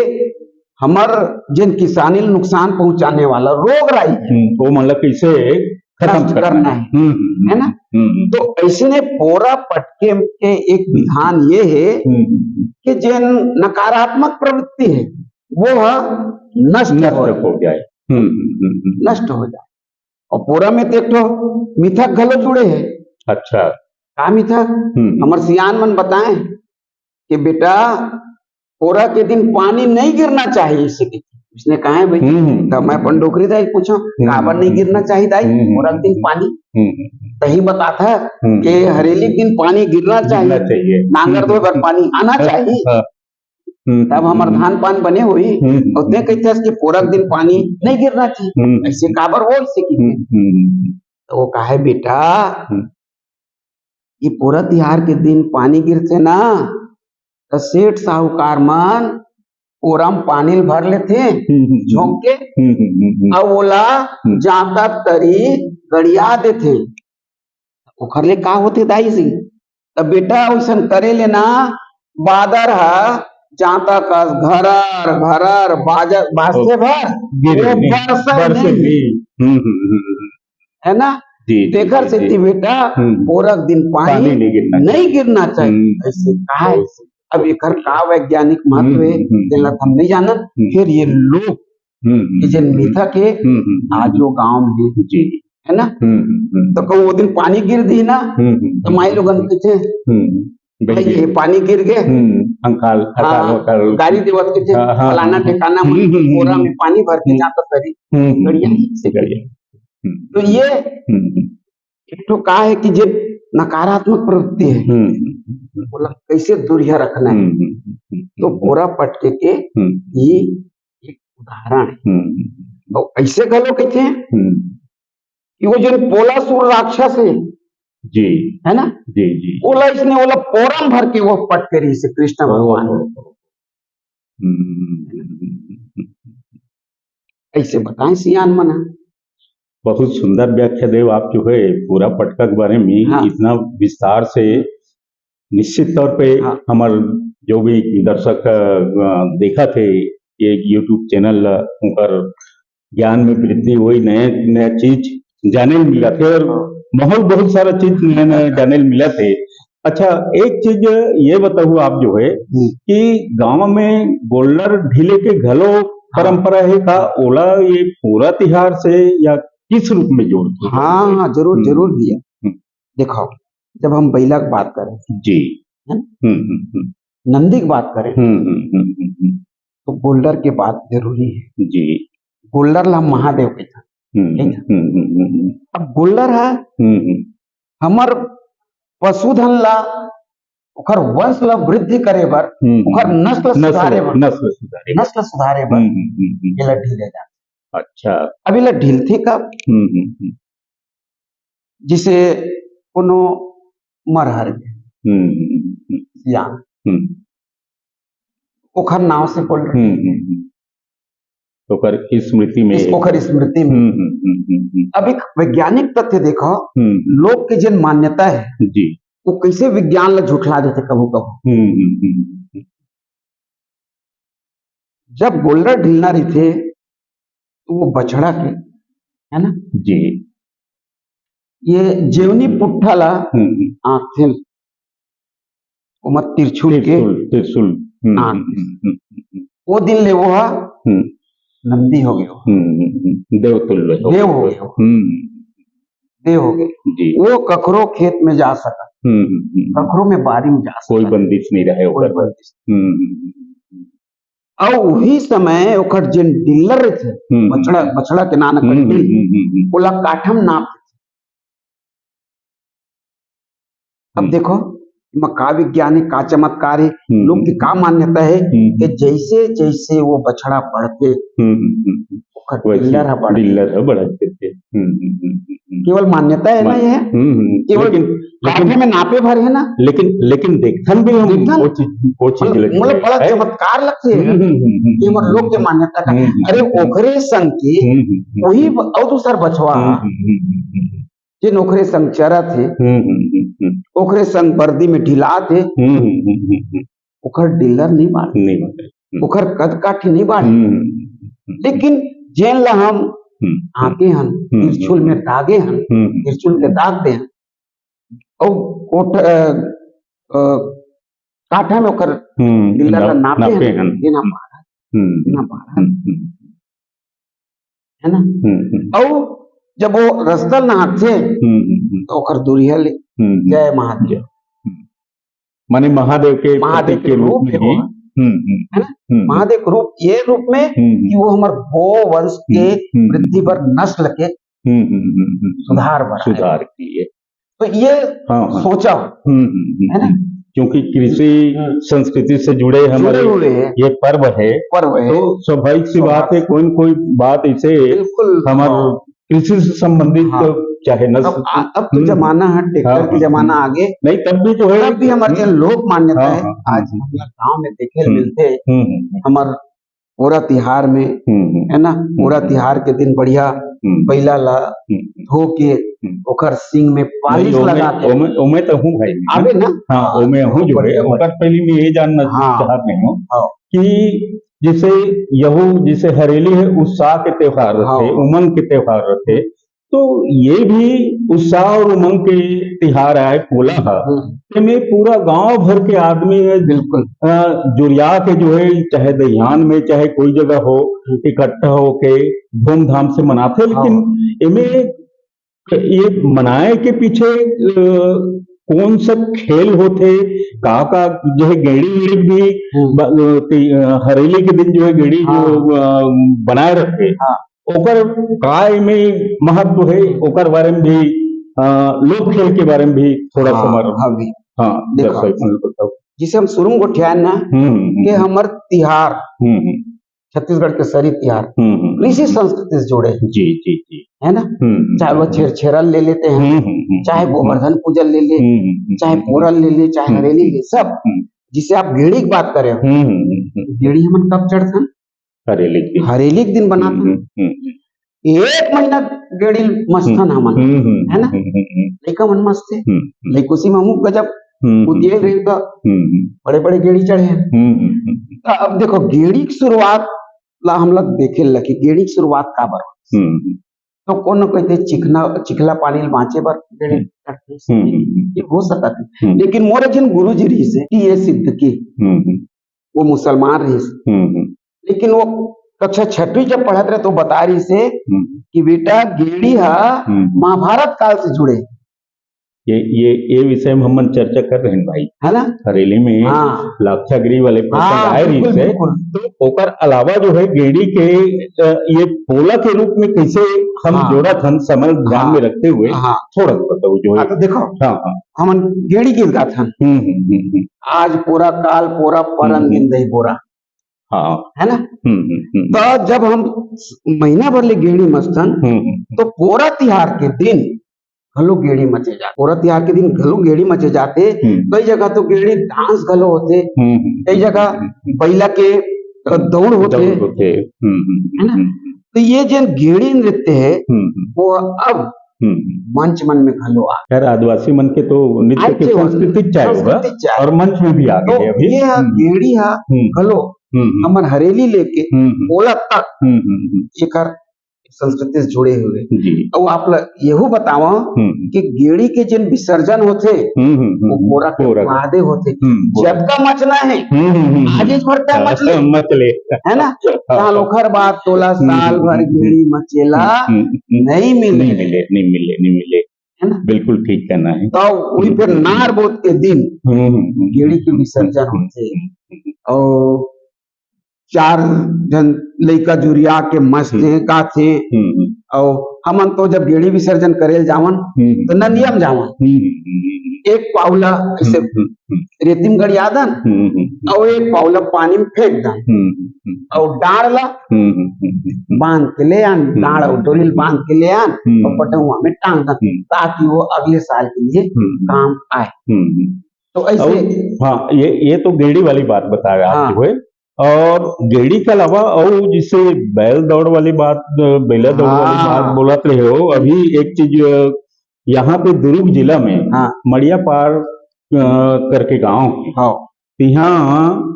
हमर जेन किसानी ल नुकसान पहुंचाने वाला रोग राई हे, हम्म, वो मतलब कैसे खत्म नष्ट करना करना है। है। हम्म, हम्म, है ना? हम्म, हम्म। तो ऐसने पोरा पटके के एक विधान ये हे हम्म, हम्म, हम्म। कि जेन नकारात्मक प्रवृत्ति हे, वो ह नष्ट नष्ट हो हो जाए। हम्म, हम्म, हम्म, हम्म। नष्ट हो जाए। अउ पोरा में तो एक ठो मिथक घलो जुड़े हे। अच्छा। का मिथक? हम्म। हमर सियान मन बताए कि बेटा, पोरा के दिन पानी नहीं गिरना चाहिए, इसे कहिथे। उसने कहा है भाई, हम्म, हम्म। तब मैं अपन डोकरी दाई पूछो, हम्म। काबर नहीं गिरना चाहिए दाई, हम्म, हम्म। पोरा के दिन पानी? हम्म, हम्म। तही बताथा हम्म। कि हरेली के दिन पानी गिरना चाहिए, गिरना चाहिए। नांगर हम्म। धोए बर पानी आना हाँ, चाहिए। हाँ। हम्म, तब हमर हम्म। धान पान बने होही। हम्म। अउ तें कहिथस कि पोरा के दिन पानी नहीं गिरना चाहिए। हम्म। ऐसे काबर हो, इसे कहिथे। हम्म, हम्म। तो वो कहे, बेटा, हम्म। ये पोरा तिहार के दिन पानी गिरथे ना, त सेठ साहूकार मन पोरा म पानी ल भर लेथे, हम्म, हम्म, हम्म। झोंक के, हम्म, हम्म, हम्म, हम्म। अउ ओला हम्म। जांता तरी गड़िया देथे। ओखर ले का होथे दाई जी? त बेटा, ओइसन करे ले ना, बादर ह जांता कस घरर घरर बाजत, बाजथे भर, गिरे वो नहीं, बरसय बरसे नहीं। नहीं। हम्म, हम्म, हम्म, हम्म। है ना? जी, जी, तेकर जी, सेती जी। बेटा, हम्म। पोरा के दिन पानी पानी नहीं गिरना नहीं चाहिए। गिरना चाहिए। हम्म। ऐसे कहा है। बहुत सही। अब एकर का वैज्ञानिक महत्व हम्म, है, हम्म, हम्म। तेला तो हम नहीं जानन। हम्म। फिर ये लोग, हम्म, हम्म, ये जो हम्म। मिथक है, हम्म, हम्म, हम्म। आज वो गांव में है। जी। है ना? हम्म, हम्म, हम्म। तो कहूँ वो दिन पानी गिर दी ना, हम्म, हम्म, तो माई लोगन कहिथे, हम्म। "भाई, ये पानी गिर गे।" हम्म, अंकाल, हाँ, अकाल, वकाल। गारी देवत कहिथे, हाँ, हाँ, "फलाना हाँ, हाँ। ठिकाना में हम्म, हम्म, हम्म, बोरा हम्म। में पानी भर के हम्म। जाता तरी।" हम्म, हम्म, बढ़िया हम्म। ही से बढ़िया। हम्म। तो ये हम्म, हम्म। एक ठो का है कि जे नकारात्मक प्रवृत्ति है, हम्म, हम्म, हम्म। ओला कैसे दूरिहा रखना है। हम्म, हम्म, हम्म, हम्म, तो हम्म। पोरा पटके के हम्म। ये एक उदाहरण है। हम्म, हम्म, हम्म। तो ऐसे घलो कहिथे हम्म। कि वो जो पोलासुर राक्षस है, जी। है ना? जी, जी। ओला इसने ओला पोरा म भर के वो पटके रहिसे कृष्ण भगवान। ओहो। हम्म। ऐसे बताए सियान मन ह। बहुत सुंदर व्याख्या देव आप जो है पोरा पटका के बारे में हाँ। इतना विस्तार से। निश्चित तौर पे हाँ। हमर जो भी दर्शक, अ, देखत हे, ये YouTube चैनल ला, उनकर ज्ञान में वृद्धि होई, नया, नया चीज जाने ल मिलत हे और हाँ। बहुत, बहुत सारा चीज नया, नया जाने ल मिलत हे। अच्छा, एक चीज ये बताहू आप जो है हम्म। कि गांव में गोल्लर ढीले के घलो हाँ। परंपरा है का? ओला ये पोरा तिहार से या किस रूप में जोड़थे? हाँ, हाँ, जरूर, हम्म। जरूर भैया। हम्म। देखो, जब हम बइला के बात करें, जी। है ना? हम्म, हम्म, हम्म। नंदी के बात करें, हम्म, हम्म, हम्म, हम्म, हम्म। तो गोल्लर के बात जरूरी है। जी। गोल्लर ला हम महादेव कहिथन, हम्म, ठीक है? हम्म, हम्म, हम्म, हम्म। अब गोल्लर है, हम्म, हम्म। हमर पशुधन ला, ओकर वंश ला वृद्धि करे बर, हम्म, हम्म। ओकर नस्ल नस्ल, सुधारे बर, नस्ल सुधारे बर। नस्ल सुधारे बर हम्म, हम्म, हम्म, हम्म। एला ढीले जाथे। अच्छा। अब एला ढीलथे कब? हम्म, हम्म, हम्म। जिसे कोनो मर हर गे, हम्म, हम्म, हम्म, या हम्म। ओखर नाव से बोल रहे हम्म, हैं। हम्म, हम्म। ओकर स्मृति में इस, ओकर स्मृति में। हम्म, हम्म, हम्म, हम्म, हम्म। अब एक वैज्ञानिक तथ्य देखो, हम्म। लोग के जेन मान्यता है, जी। वो कैसे विज्ञान ला झुठला देथे कभू-कभू। हम्म, हम्म, हम्म, हम्म। जब गोल्लर ढिलना रहिथे, तो वो बछड़ा के, है ना? जी। ये जेवनी पुट्ठा ला हम्म, हम्म। आंकथे, ओमा त्रिशूल के त्रिशूल, त्रिशूल। हम्म, आंक हम्म, दे। हम्म, हम्म, हम्म। वो दिन ले वो हा हम्म। नंदी हो गयो। हम्म, हम्म, हम्म। देवतुल्य हो देव गयो। हो गयो। हम्म। देव हो गयो। जी। वो कखरो खेत में जा सकत, हम्म, हम्म, हम्म। कखरो में बारी में जा कोई सकत। बंदिश नहीं रहे कोई ओकर। बंदिश। हम्म, हम्म, हम्म, हम्म। अउ उही समय ओकर जेन डिल्लर रहिथे, हम्म, हम्म। बछड़ा, बछड़ा के नान हम्म, ओकर हम्म, डिल, हम्म, हम्म, हम्म। ओला काठम नाप। अब हम्म। देखो, एमा का विज्ञान है, का चमत्कार है, हम्म, लोग हम्म। के का मान्यता है हम्म, कि हम्म। जैसे जैसे वो बछड़ा बढ़थे, हम्म, हम्म, हम्म, हम्म। ओकर वैसे डिल्लर ह बढ़थे। डिल्लर ह बढ़त जाथे। हम्म, हम्म, हम्म, हम्म, हम्म। केवल मान्यता है ना मान-, ये? हम्म, हम्म। केवल लेकिन, लेकिन काठे में नापे भर है ना? लेकिन, लेकिन देखथन भी हम देखथन। वो चीज, वो चीज मतलब, लेकिन मतलब बड़ा है। चमत्कार लगथे हम्म, है। हम्म, हम्म, हम्म, ये हम्म, मतलब लोग के हम्म। मान्यता का। हम्म, हम्म, अरे, हम्म। ओखरे संग के हम्म, हम्म, हम्म। वही ब-, अउ दूसर बछवा, हम्म, हम्म, हम्म, हम्म, हम्म। जेन ओखरे संग चरत हे, हम्म, हम्म, हम्म, हम्म। ओखरे संग बरदी में ढिलात हे, हम्म, हम्म, हम्म, हम्म, हम्म। ओखर डिल्लर नहीं बाढ़े, नहीं बाढ़े। हम्म। ओखर कद काठी नहीं बाढ़े। हम्म, हम्म, हम्म, हम्म। लेकिन जेन ला हम हम्म, हम्म। आंके हन, हम्म, त्रिशूल हम्म। में दागे हन, हम्म, हम्म। त्रिशूल के दाग दे हन, अउ ओठ-, अ, अ, काठा में ओकर हम्म, डिल्लर ला ना-, नापे नापे हन, हन। ये ना बाढ़े, हम्म, ये ना बाढ़े। हम्म, हम्म। है ना? हम्म, हम्म। अउ जब वो रस्ता नापथे, हम्म, हम्म, हम्म। तो ओकर दूरिहा ले, हम्म, हम्म। जय महादेव। जय। हम्म। माने महादेव के महादेव प्रतीक के के रूप रूप में है ही। वो। हम्म, हम्म, है ना? हम्म। महादेव के रूप, ये रूप में हम्म, हम्म। कि वो हमर गो वंश के हम्म, हम्म, हम्म। वृद्धि बर नस्ल के हम्म, हम्म, हम्म, हम्म, हम्म। सुधार बर आए। सुधार के लिए। तो ये हाँ, हाँ। सोचा। हम्म, हम्म, हम्म, है ना? हम्म। क्योंकि कृषि हम्म। संस्कृति से जुड़े जुड़े हमारे हुए हैं। ये पर्व है। पर्व है। तो स्वाभाविक सी बात है, स्वाभाविक। कोई न कोई बात ऐसे बिल्कुल। हमारे हाँ। कृषि से संबंधित हाँ। तो चाहे न अब आ-, अब तो हम्म। जमाना है, ट्रैक्टर हाँ, के हाँ, जमाना हम्म। आगे। नहीं, तब भी जो है तब भी हमारे हम्म। जो लोक मान्यता हाँ, है, हाँ, आज हम्म। हमारे गांव में देखे हम्म। मिलते हैं। हम्म, हम्म, हम्म। हमारे पोरा तिहार में, हम्म, हम्म। है ना, हम्म, पोरा हम्म। तिहार के दिन बढ़िया हम्म। बइला ला हम्म, हम्म। धो के हम्म। ओकर सींग में नहीं, पालिश ओमे, लगा के ओमे, ओमे तो हूँ भाई मैं। आवे ना? हाँ, हाँ, ओमे हूँ जो है, बढ़िया, ओकर बढ़िया। पहले मैं ये जानना हाँ। चाहत नहीं हूँ हाँ। कि जैसे यहू, जैसे हरेली है, उत्साह के त्योहार रहते, हाँ। उमंग के त्योहार रहते, तो ये भी उत्साह और उमंग के तिहार आय, पोला ह। हम्म। एमे पूरा गांव भर के आदमी ह, बिल्कुल। अ, जुरिया के जो है, चाहे दहियान में, चाहे कोई जगह हो, हम्म। इकट्ठा होके धूमधाम से मनाथे, लेकिन हाँ। एमे ये मनाए के पीछे, अ, कौन सा खेल होथे, का, का जो है गेड़ी वेड़ी भी हम्म। ब-, अ, ती-, अ, हरेली के दिन जो है गेड़ी जो, हाँ। अ, बनाए रखथे, हाँ। ओकर का एमे महत्व हे, ओकर बारे में भी, अ, लोक खेल के बारे में भी थोड़ा सा हाँ, हमारा, हाँ भी। हाँ, देखो, दर्शक मन ल बताओ। जैसे हम शुरू में गोठियान ना, हम्म, हम्म, कि हम्म। हमर तिहार, हम्म, हम्म। छत्तीसगढ़ के सरी तिहार, हम्म, हम्म, कृषि हम्म। संस्कृति से जुड़े हैं, जी, जी, जी। है ना? हम्म, हम्म, चाहे वो हम्म। छेरछेरा ले लेते हैं, हम्म, हम्म, हम्म, चाहे हम्म। गोवर्धन पूजन ले ले, हम्म, हम्म, हम्म। चाहे पोरल ले ले, चाहे हम्म, हरेली हम्म। ले, सब। हम्म। जिसे आप गेड़ी की बात करे हो, हम्म, हम्म, हम्म, हम्म। गेड़ी हमन कब चढ़थन? हरेली के दिन। हरेली के दिन बनाथन। हम्म, हम्म, हम्म। एक महीना गेड़ी मस्तन हम्म, हमन, हम्म, हम्म, है ना? हम्म, हम्म, हम्म। लइका मन मस्त हे। हम्म, हम्म। लइकोसी में हमू गजब हम्म, हम्म, उदिये हम्म। रही तो हम्म, हम्म। बड़े-बड़े गेड़ी चढ़े हैं। हम्म, हम्म, हम्म, हम्म। तो अब देखो, गेड़ी के शुरुआत ला हम लोग देखे ल लगी, गेड़ी के शुरुआत काबर होथे? हम्म, हम्म। तो कोनो कहिथे चिकना, चिखला पानी ल बाँचे बर गेड़ी हम्म। चढ़थे। हम्म, हम्म, हम्म। ये हो सकत हे। हम्म। लेकिन मोर एक झन गुरुजी रहिस हे, टी एस सिद्दकी। हम्म, हम्म। वो मुसलमान रहिस। हम्म, हम्म। लेकिन वो कक्षा छठवीं जब पढ़त रहे तो बता रहिस हे हम्म। कि बेटा गेड़ी हा हम्म। महाभारत काल से जुड़े। ये, ये, ये विषय में हमन चर्चा कर रहे हैं भाई। है ना? हरेली में हाँ। लाक्षागृह वाले प्रसंग हाँ, आए रहिस बिल्कुल, हे। बिल्कुल। तो ओकर अलावा जो है गेड़ी के, अ, ये पोला के रूप में कैसे हम हाँ। जोड़त हन, समय ध्यान हाँ। में रखते हुए हाँ। थोड़ा सा बताओ जो है। हाँ, तो देखो, हाँ, हाँ। हमन गेड़ी गीत गाथन। हम्म, हम्म, हम्म, हम्म। आज पोरा काल पोरा परन हम्म, हम्म। दिन दही बोरा। हाँ। है ना? हम्म, हम्म, हम्म। तो जब हम महीना भर ले गेड़ी मस्तन, हम्म, हम्म, हम्म। तो पोरा तिहार के दिन घलो गेड़ी मचे जाथे, पोरा तिहार के दिन घलो गेड़ी मचे जाथे। हम्म। कई जगह तो गेड़ी डांस घलो होथे, हम्म, हम्म। कई जगह बइला के, अ, दौड़ होथे। दौड़ होथे। हम्म, हम्म, है ना? हम्म, हम्म। तो ये जेन गेड़ी नृत्य हे, हम्म, हम्म। वो अब हम्म। मंच मन में घलो आ खैर, आदिवासी मन के तो नृत्य आए के थे, संस्कृति चाहे होगा संस्कृति चाहे। और मंच में भी आ तो गए अभी। ये ह हम्म। गेड़ी ह हम्म। घलो हम्म, हम्म। हमर हरेली लेके हम्म, हम्म। पोला तक हम्म, हम्म, हम्म। एकर संस्कृति से जुड़े हुए। जी। अउ आप ल यहू बतावा हम्म। कि गेड़ी के जेन विसर्जन होथे, हम्म, हम्म, हम्म, वो हम्म। पोरा के पोरा के। बादे होथे। हम्म, पोरा। जतका मचना हे, हम्म, हम्म, हम्म, हम्म। आगे भरता मच ले। मच ले। है ना? हाँ, तहाँ हाँ। ओखर बाद तोला हम्म, साल हम्म, भर हम्म, गेड़ी मचेला हम्म, हम्म, हम्म। नहीं मिले। नहीं मिले, नहीं मिले, नहीं मिले। है ना? बिल्कुल ठीक कहना है। तो वही फिर हम्म। नार बोत के दिन हम्म, हम्म, हम्म। गेड़ी के विसर्जन हम्म, होथे। हम्म, हम्म। अउ चार झन लइका जुरिया के मस्त हम्म। हे, गाथे। हम्म, हम्म। अउ हमन तो जब गेड़ी विसर्जन करे ल जावन, हम्म। तो नंदिया म जावन। हम्म, हम्म, हम्म। एक पावला ऐसे हम्म, हम्म, हम्म। रेती म गड़िया दन, हम्म, हम्म, हम्म। अउ एक पावला पानी म फेंक दन। हम्म, हम्म, हम्म। अउ डांड़ ला हम्म, हम्म, हम्म, हम्म। बांध के ले आन, हम्म। डांड़ अउ डोरी ल बांध के ले आन, हम्म। अउ पटउवा में टांग दन, हम्म। ताकि वो अगले साल के लिए हम्म। काम आए। हम्म, हम्म। तो ऐसे अउ, हाँ, ये, ये तो गेड़ी वाली बात बताया आप हाँ। जो है। और गेड़ी के अलावा अउ जैसे बैल दौड़ वाली बात, अ, बैला दौड़ वाली हाँ। बात बोलत रहे हो, अभी एक चीज, अ, यहाँ पे दुर्ग जिला में हाँ। मड़िया पार, अ, करके गांव है। हाँ। तिहाँ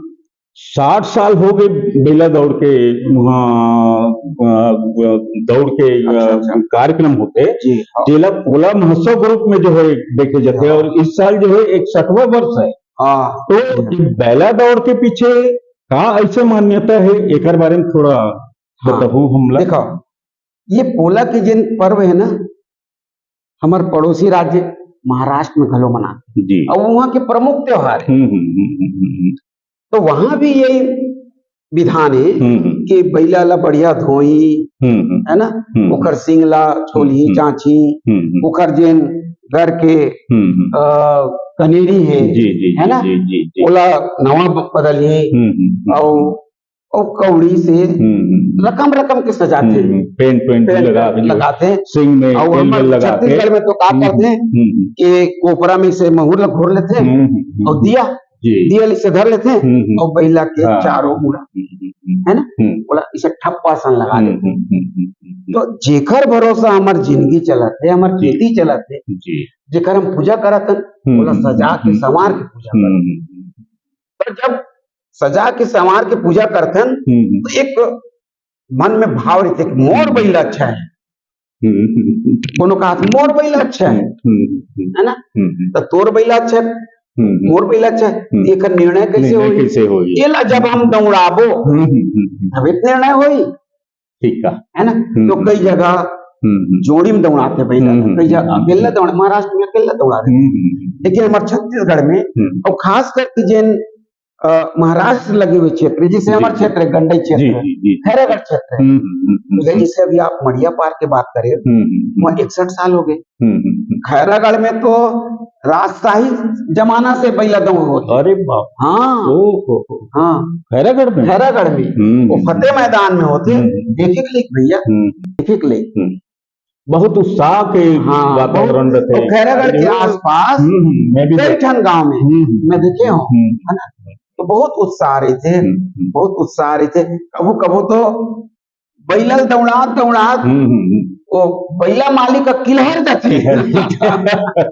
साठ साल हो गए बैला दौड़ के, वहाँ, अ, दौड़ के, अ, अच्छा, अच्छा। कार्यक्रम होथे, जी, हाँ। जेला पोला महोत्सव के रूप में जो है देखे जाथे, हाँ। और इस साल जो है इकसठवाँ वर्ष है। हाँ। तो ये बैला दौड़ के पीछे का ऐसे मान्यता है, एकर बारे में थोड़ा हाँ। बताहू हमला। देखो, ये पोला के जेन पर्व है ना, हमर पड़ोसी राज्य महाराष्ट्र में घलो मनाथे। जी। अउ वहाँ के प्रमुख त्योहार है। हम्म, हम्म, हम्म, हम्म, हम्म। तो वहाँ भी यही विधान है हम्म, हम्म। कि बैला ला बढ़िया धोई, हम्म, हम्म। है ना? हम्म। ओकर सींग ला छोलही, हम्म। चाची, हम्म, हम्म। ओकर जेन घर के, हम्म, हम्म। अ, कनेरी है, जी, जी, है जी, ना? जी, जी, जी। ओला नवा ब-, बदलही, हम्म, हम्म, हम्म। अउ अउ कौड़ी से हम्म, हम्म। रकम रकम के सजाथे। हम्म, हम्म। पेंट, पेंट पेंट लगा के जो लगाथे। सिंग में अउ तेल हमर वेल लगा के। छत्तीसगढ़ में तो का हम्म, करथे हम्म, हम्म। कि कोपरा में से महुर ला घोर लेथे हम्म, हम्म, हम्म। अउ दिया, जी। दिया ले से धर लेथे हम्म, हम्म। अउ बैला के हाँ। चारों मुड़ा, हम्म, हम्म, हम्म। है ना? हम्म। ओला इसे ठप्पा सन लगा हम्म, देथे। हम्म, हम्म, हम्म, हम्म। तो जेकर भरोसा हमर जिंदगी चलत हे, हमर जी। खेती चलत हे, जी। जेकर हम पूजा करत हन, हम्म, ओला हम्म, सजा के हम्म। संवार के पूजा हम्म, करत हन। हम्म, हम्म। पर जब सजा के संवार के पूजा करथन, हम्म। तो एक मन में भाव रहिथे कि मोर हम्म। बैला अच्छा है। हम्म। कोनो कहत मोर बैला अच्छा है, हम्म, हम्म, हम्म। है ना? हम्म, हम्म। तो तोर बैला अच्छा है, हम्म, हम्म। मोर बैला अच्छा है, हम्म। एकर निर्णय कैसे निर्णय होही? कैसे होही? एला जब हम दौड़ाबो, हम्म, हम्म, हम्म, हम्म। तभी तो निर्णय होही। ठीक है। है ना? हम्म, तो हम्म। कई जगह हम्म, हम्म। जोड़ी में दौड़ाथे बैला, हम्म, हम्म, कई जगह हम्म, अकेला हम्म। दौड़ा, महाराष्ट्र में अकेला दौड़ा देथे। हम्म, हम्म, हम्म। लेकिन हमारे छत्तीसगढ़ में, हम्म। और खास करके जेन, अ, महाराष्ट्र से लगे हुए क्षेत्र, जैसे जी, हमारे जी। क्षेत्र है, गंडई क्षेत्र जी, है, जी, जी, जी। खैरागढ़ क्षेत्र है। हम्म, हम्म, हम्म, तो हम्म। जैसे अभी आप मड़िया पार की बात करें, हम्म, हम्म, हम्म। वहाँ इकसठ साल हो गए। हम्म, हम्म, हम्म। खैरागढ़ में तो राजशाही जमाना से बैला दौड़ होथे। अरे बाप। हाँ। ओ हो हो। हाँ। खैरागढ़ में? खैरागढ़ में। हम्म, वो हम्म। फतेह मैदान में होथे। हम्म। देखे के लिए भैया, हम्म। देखे के लिए। हम्म। बहुत उत्साह के हाँ, वातावरण बहुत। रहिथे। तो खैरागढ़ के अरे, आसपास हम्म, हम्म, मैं भी कई देख- ठन गांव में हम्म, हम्म। मैं देखे हूँ, हम्म। है ना? तो बहुत उत्साह रहिथे, हम्म, हम्म। बहुत उत्साह रहिथे। कभू कभू तो बैला ल दौड़ात दौड़ात हम्म, हम्म, हम्म। वो बैला मालिक का किलहर जाथे। किलहर जाथे।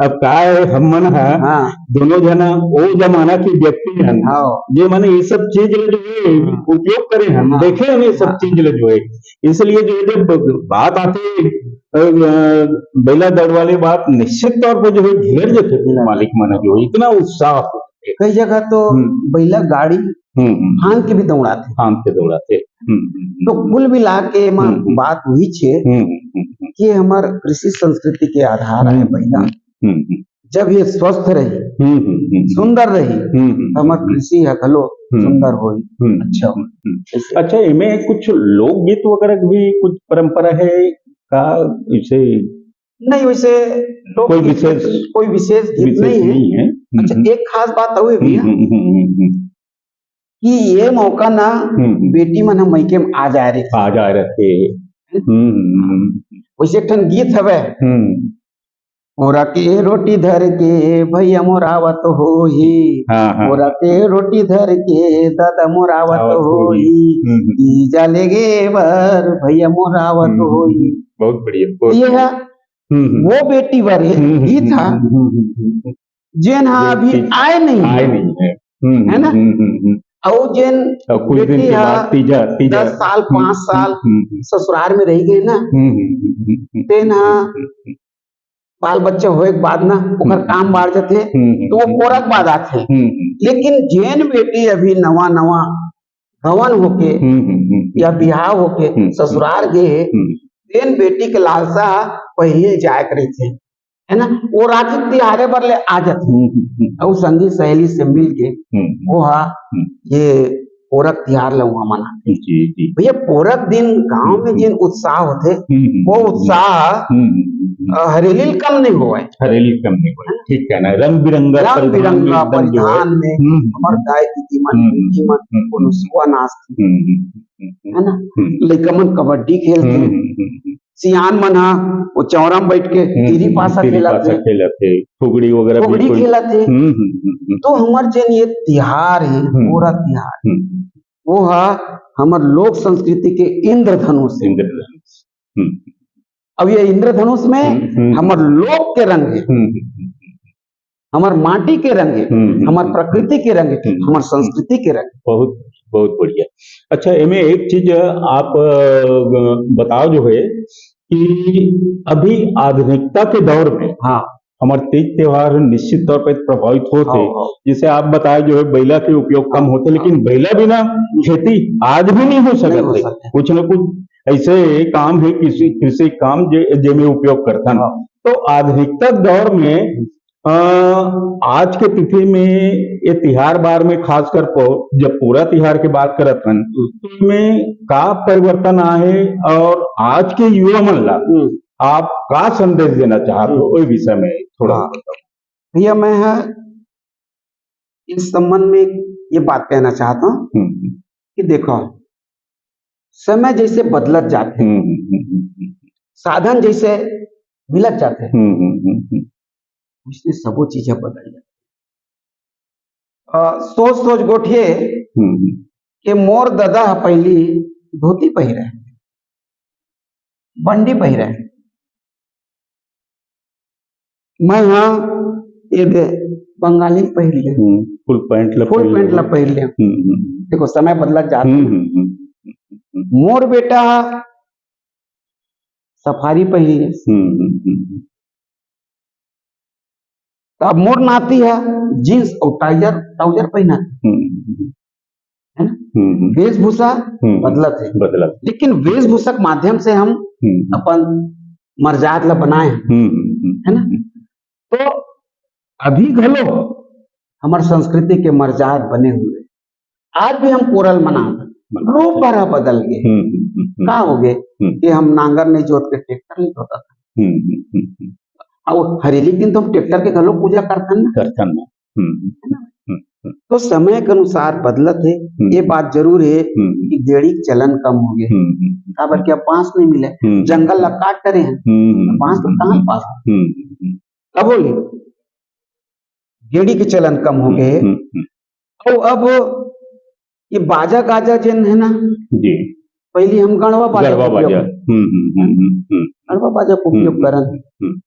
अब का है, हमन ह हाँ। दोनों जना वो जमाना के व्यक्ति हन, हाँ। जे माने ये सब चीज ल जो है हाँ। उपयोग करे हन, हाँ। देखे हन ये सब हाँ। चीज ल जो है, इसलिए जो है जब बात आथे, अ, अ, बैला दौड़ वाली बात, निश्चित तौर पर जो है ढेर जथे बिल्कुल। मालिक मन जो है, इतना उत्साह होथे। कई जगह तो हम्म। बैला गाड़ी हम्म, हम्म। फांद के भी दौड़ाथे। फांद के दौड़ाथे। हम्म, हम्म, हम्म। तो कुल मिला के एमा हम्म, हम्म। बात वही छे हम्म, हम्म, हम्म, हम्म। कि हमर कृषि संस्कृति के आधार है हम्म, बैला। हम्म, हम्म। जब ये स्वस्थ रही, हम्म, हम्म, हम्म, हम्म। सुंदर रही, हम्म, हम्म, तो हमर हम्म। कृषि ह घलो हम्म। सुंदर होही, हम्म, अच्छा होही। हम्म। ऐसे। अच्छा, इमे कुछ लोकगीत वगैरह भी कुछ परंपरा है का? इसे नहीं, वैसे लोकगीत कोई विशेष, कोई विशेष गीत विशेष नहीं है। नहीं है। अच्छा, हम्म। एक खास बात अउ हे भैया हम्म, हम्म, हम्म, हम्म। कि ये मौका ना हम्म, हम्म। बेटी मन ह मइके में आ जाए रहिथे। आ जाए रहिथे। हम्म, हम्म, हम्म। वैसे एक ठन गीत हवे, हम्म। ओरा के रोटी धर के भैया मोर आवत होही। हाँ, हाँ। ओरा के रोटी धर के दादा मोर आवत आवत होही। होही। हम्म, हम्म। तीजा लेगे बर भैया मोर आवत हम्म, हम्म, होही। हम्म। बहुत बढ़िया, बहुत ये बढ़िया। है, हम्म, हम्म। वो बेटी बर ये हम्म, हम्म, गीत है, हम्म, हम्म, हम्म, हम्म। जेन हा जेन अभी चीज आए नहीं आए है। नहीं है। हम्म, है ना? हम्म, हम्म, हम्म। अउ जेन अउ कुछ दिन बेटी के हा बाद तीजा, तीजा। दस साल, हम्म, पाँच साल हम्म, हम्म, हम्म। ससुराल में रह गए ना, हम्म, हम्म, हम्म, हम्म, हम्म। तेन हा हम्म, हम्म, हम्म। बाल बच्चा होए के बाद ना ओकर हम्म। काम बाढ़ जाथे, हम्म, हम्म, तो वो हम्म। पोरक बाद आथे। हम्म, हम्म। लेकिन जेन बेटी अभी नवा नवा हवन होके हम्म, हम्म, हम्म, हम्म। या बिहाव होके हम्म, हम्म। ससुराल गे हे, हम्म। तेन बेटी के लालसा पहिली जाए के रहिथे, है ना? वो राखी तिहारे बर ले आ जाथे। हम्म, हम्म, हम्म। अउ संगी सहेली से मिल के हम्म। वो हा हम्म। ये पोरक तिहार ल उहाँ मनाथे। जी, जी। भैया, पोरक दिन गांव में हम्म। जिन उत्साह होथे, हम्म, हम्म, वो हम्म। उत्साह, हम्म, हम्म, हम्म। अ, हरेली ल कम नहीं होवय। हरेली ल कम नहीं होवय। है ना? ठीक है ना, रंग बिरंगा रंग परिधान में बिरंगा एकदम जो है। परिधान में हम्म, हम्म, हमर हम्म। दाई दीदी मन, हम्म, दीदी मन, हम्म, हम्म। कोनो सुआ नाचथे। हम्म, हम्म, हम्म, हम्म। है ना? हम्म। लइका मन कबड्डी खेलथे। हम्म, हम्म, हम्म, हम्म। सियान मन हा वो चौरा में बैठ के हम्म, तीरी हम्म, पासा तीरी खेलत पासा हे। खेलत हे, फुगड़ी वगैरह भी फुगड़ी कोई खेलत हे। हम्म, हम्म, हम्म, हम्म। तो हमर जेन ये तिहार हे, हम्म। पोरा तिहार, हम्म। वो हा हमर लोक संस्कृति के इंद्रधनुष हे। इंद्रधनुष। हम्म। अब ये इंद्रधनुष में हम्म, हम्म। हमर लोक के रंग हे। हम्म, हम्म, हम्म। हमर माटी के रंग हे, हम्म, हम्म, हमर हम्म। प्रकृति के रंग हे, हम्म, हमर हम्म। संस्कृति के रंग हे। बहुत, बहुत बढ़िया। अच्छा, एमे एक चीज आप, अ, बताओ जो है कि अभी आधुनिकता के दौर में हाँ। हमर तीज त्योहार निश्चित तौर पे प्रभावित होत हे। हाँ, हाँ। जैसे आप बताए जो है बैला के उपयोग कम हाँ, होथे, लेकिन हाँ। बैला बिना खेती आज भी नहीं हो नहीं सकत हो हे। सकत हे। कुछ न कुछ ऐसे काम हे, कृषि, कृषि काम जे, जेमे उपयोग करथन। हाँ। तो आधुनिकता दौर में अ, आज के तिथि में ये तिहार बार में खासकर पो-, जब पोरा तिहार के बात करत हन, हम्म। तो इमे का परिवर्तन आए हे अउ आज के युवा मन ला हम्म। आप का संदेश देना चाहत हो, हम्म। ओई विषय में थोड़ा हाँ। बताओ। भैया, मैं ह इस संबंध में ये बात कहना चाहत हूँ हम्म। कि देखो, समय जैसे बदलत जाथे, हम्म, हम्म, हम्म, हम्म। साधन जैसे मिलत जाथे, हम्म, हम्म, हम्म, हम्म। वइसने सबो चीज ह बदल जाथे। अ, सोच सोच गोठिए हम्म, हम्म। कि मोर ददा ह पहिली धोती पहिरे, बंडी पहिरे, मैं हा ये दे बंगाली पहिर ले, हम्म, full pant ला full पहिर pant ले। ला पहिर ले। हम्म, हम्म। देखो, समय बदलत जात हम्म, हे। हम्म, हम्म, हम्म, हम्म। मोर बेटा हा सफारी पहिर ले। हम्म, हम्म, हम्म, हम्म। त अब मोर नाती हा jeans अउ trouser, trouser पहिरथे। हम्म, हम्म, हम्म। है ना? हम्म, हम्म। वेशभूषा हम्म, हम्म। बदलत हे। बदलत। लेकिन वेशभूषा के माध्यम से हम हम्म। अपन मर्जाद ला बनाए हन। हम्म, हम्म, हम्म, है ना? हम्म। तो अभी घलो हमर संस्कृति के मर्जाद बने हुए हे। आज भी हम पोरा ल मनात हन। मनात हन। रूप भर ह बदल गे। हम्म, हम्म, हम्म, हम्म। का हो गे हम्म। कि हम नांगर नहीं जोत के tractor नहीं जोतत हन। हम्म, हम्म, हम्म, हम्म। अउ हरेली के दिन तो हम tractor के घलो पूजा करथन ना। करथन ना। हम्म, है ना? हम्म, हम्म। तो समय के अनुसार बदलत हे। हम्म। ये बात जरूर हे हम्म। कि गेड़ी के चलन कम हो गे। हम्म, हम्म, हम्म। काबर कि अब बांस नहीं मिले, हम्म। जंगल ला काट डरे हन, हम्म, हम्म, बांस तो हम्म, कहाँ हम्म। पास? हम्म, हम्म, हम्म। तब होली गेड़ी के चलन कम हो गे। हम्म, हम्म, हम्म। अउ अब ये बाजा गाजा जेन हे ना, जी। पहिली हम गड़वा बाजा गड़वा के उपयोग बाजा। हम्म, हम्म, हम्म, हम्म, हम्म। गड़वा बाजा के उपयोग हम्म, करन। हम्म, हम्म।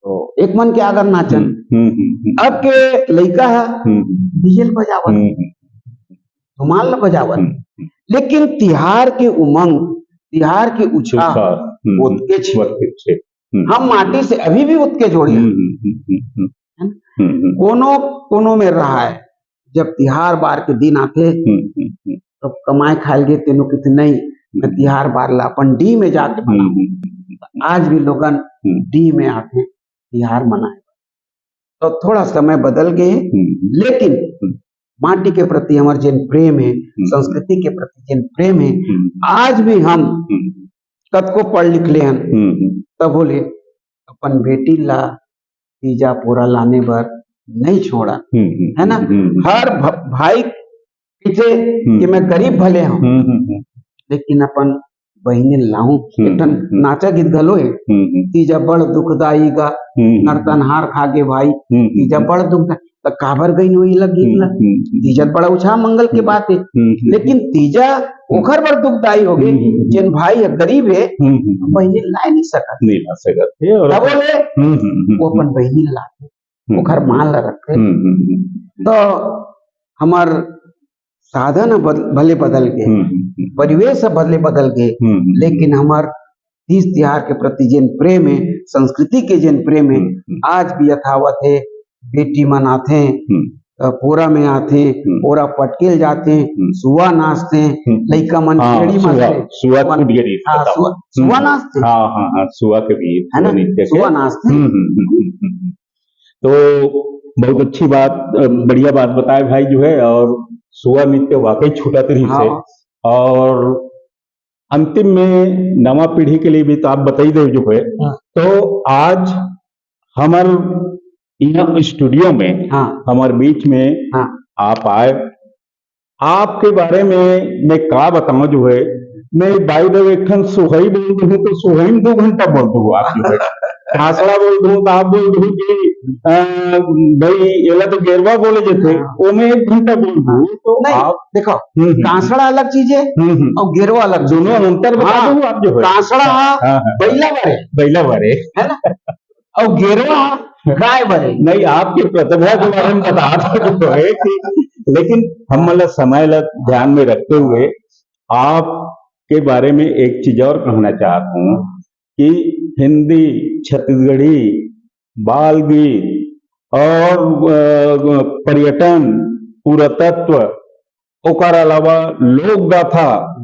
तो एक मन के आगर नाचन। हम्म, हम्म, हम्म। अब के लइका ह हम्म, हम्म। डीजे ल बजावत, हम्म, हम्म। धुमाल ल बजावत। हम्म, हम्म। लेकिन तिहार के उमंग, तिहार के उत्साह उत्साह, हम्म, हम्म। ओतकेच हे। ओतकेच हे। हम्म। हम माटी से अभी भी ओतके जोड़े हन। हम्म, हम्म, हम्म, हम्म। है ना? हम्म, हम्म। कोनो, कोनो में रहा है, जब तिहार बार के दिन आथे, हम्म, हम्म, हम्म। तब कमाए खाए ल गे तेनो किथे नहीं, हम्म। तिहार बार ला अपन डीह में जाके हम्म, मनाओ। हम्म, हम्म। आज भी लोगन हम्म। डीह में आथे, तिहार मनाए। तो थोड़ा समय बदल गे हे, हम्म। लेकिन हम्म। माटी के प्रति हमर जेन प्रेम हे, हम्म। संस्कृति के प्रति जेन प्रेम हे, हम्म। आज भी हम हम्म। कतको पढ़ लिख ले हन, हम्म, हम्म। तभो ले अपन बेटी ला तीजा पोरा लाने बर नहीं छोड़ा, हम्म, हम्म, है ना? हम्म, हम्म, हम्म। हर भ-, भाई कहिथे हम्म। कि मैं गरीब भले हूँ, हम्म, हम्म, हम्म। लेकिन अपन बहिनी लाहूं। हम्म, एक ठन हम्म। नाचा गीत घलो हे, हम्म, हम्म। तीजा बड़ दुखदाई गा, हम्म, हम्म। नरतनहार खा गे भाई, हम्म, हम्म, तीजा हम्म। बड़ दुखदाई, त काबर गइन होही ला गीत ला? हम्म, हम्म, हम्म। तीजा त बड़ा उछाह मंगल के हम्म, बात हे, हम्म, हम्म। लेकिन तीजा हम्म। ओखर बर दुखदाई हो गे, हम्म, हम्म, हम्म। जेन भाई ह गरीब हे, हम्म, हम्म, हम्म। बहिनी ला नहीं सकत। नहीं ला सकत हे, और तब ओकर बोले, हम्म, हम्म, हम्म, वो अपन हम्म। बहिनी ला लाथे, हम्म। ओखर मान ला रखथे। हम्म, हम्म, हम्म। तो हमर साधन ह बद-, भले बदल गे, हम्म, हम्म, हम्म। परिवेश ह भले बदल गे, हम्म, हम्म। लेकिन हमर तीज तिहार के प्रति जेन प्रेम हे, संस्कृति के जेन प्रेम हे, हम्म, हम्म। आज भी यथावत हे। बेटी मन आथे, हम्म। अ, पोरा में आथे, हम्म। पोरा पटकेल जाथे, हम्म। सुआ नाचथे, हम्म। लइका मन हाँ, खेड़ी सुआ, मारथे, सुआ मन, छूट गे रहिस, हाँ, बताओ। सुआ, सुआ हम्म। नाचथे। हाँ, हाँ, हाँ, सुआ के भी, है ना? सुआ नृत्य के। सुआ नाचथे। हम्म, हम्म, हम्म, हम्म, हम्म। तो बहुत अच्छी बात, अ, बढ़िया बात बताए भाई जो है, और सुआ नृत्य वाकई छूटत रहिस हे। हाँ। और अंतिम में नवा पीढ़ी के लिए भी तो आप बताई दे जो है, हाँ। तो आज हमर यहाँ स्टूडियो में, हाँ। हमर बीच में हाँ। आप आए, आपके बारे में मैं का बताऊं जो है, मैं by the way एक ठन सोहई बोल दूं तो सोहई में दो घंटा बोल दूं आप जो है, कांसड़ा बोल दूं तो आप बोल दूं कि, अ, भाई एला तो गेरवा बोले जथे, हाँ। वो मैं एक घंटा बोल दूं तो नहीं, आप देखो, हम्म, हम्म। कांसड़ा अलग चीज है हम्म, हम्म। और गेरवा अलग चीज दोनों है। अंतर बता हाँ, दो आप जो है। कांसड़ा हाँ, हाँ, हाँ। बइला बारे। बइला बारे। है ना? और गेरवा गाय बारे। नहीं, आपकी प्रतिभा के बारे में बता दो जो है कि, लेकिन हम मतलब समय ला ध्यान में रखते हुए आपके बारे में एक चीज और कहना चाहता हूँ कि हिंदी, छत्तीसगढ़ी, बाल गीत और, अ, पर्यटन, पुरातत्व, ओकर अलावा लोक गाथा,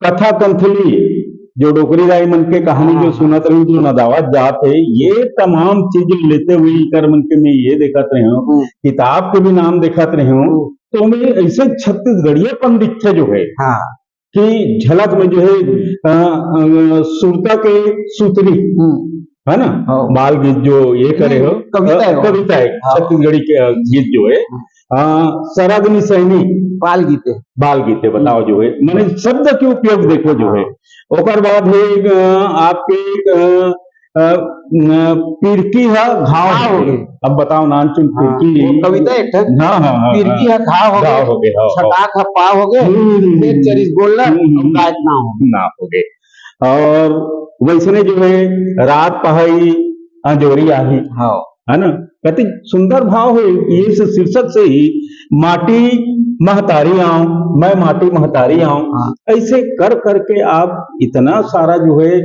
कथा कंथली, जो डोकरी दाई मन के कहानी हाँ, जो हाँ। सुनत रही, जो नदावत जात हे, ये तमाम चीज लेते हुए इकर मन के मैं ये देखत रहे हूँ, हम्म। किताब के भी नाम देखत रहे हूँ, हम्म। तो मैं ऐसे छत्तीसगढ़ियापन दिखथे जो है, हाँ। कि झलक में जो है, अ, अ, सुरता के सूतरी, हम्म। है ना? हाँ। बाल गीत जो ये करे हम्म, हो, कविता अ, है वो। कविता है, हाँ। छत्तीसगढ़ी के, अ, गीत जो है, हम्म। अ, सरग निसैनी। बाल गीते। बाल गीते बताओ जो है, माने शब्द के उपयोग देखो जो है। हाँ। ओकर बाद है, अ, आपके, अ, अ, न, पिरकी ह घाव घाव हो हो गे। गे। अब बताओ नानचुन हाँ, पिरकी। वो कविता एक ठन। हाँ, हाँ, हाँ, पिरकी हाँ। ह घाव हो घाव गे। हो गे, हाँ, हाँ। छटाक ह पाव हो गे। हम्म, हम्म, हम्म, छेद हम्म। चरिस गोल्लर हम्म, हम्म, और हम्म। गाय के नाव हो गे। नाव हो गे। और वैसने जो है, रात पहाई अंजोरी आही। हाँ। है ना? कति सुंदर भाव है, ये से शीर्षक से ही माटी महतारी आंव, मैं माटी महतारी आंव। हाँ। ऐसे कर करके आप इतना सारा जो है,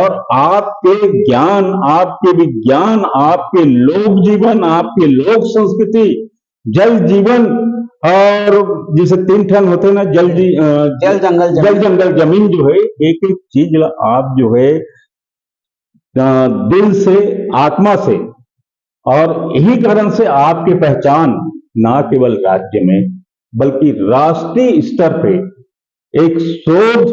और आपके ज्ञान, आपके विज्ञान, आपके लोक जीवन, आपके लोक संस्कृति, जल जीवन, और जैसे तीन ठन होते ना, जल जी-, अ, जल, जंगल, जल, जमीन। जंगल, जमीन जो है, एक एक चीज ला आप जो है, अ, दिल से, आत्मा से, और यही कारण से आपकी पहचान ना केवल राज्य में बल्कि राष्ट्रीय स्तर पे एक शोध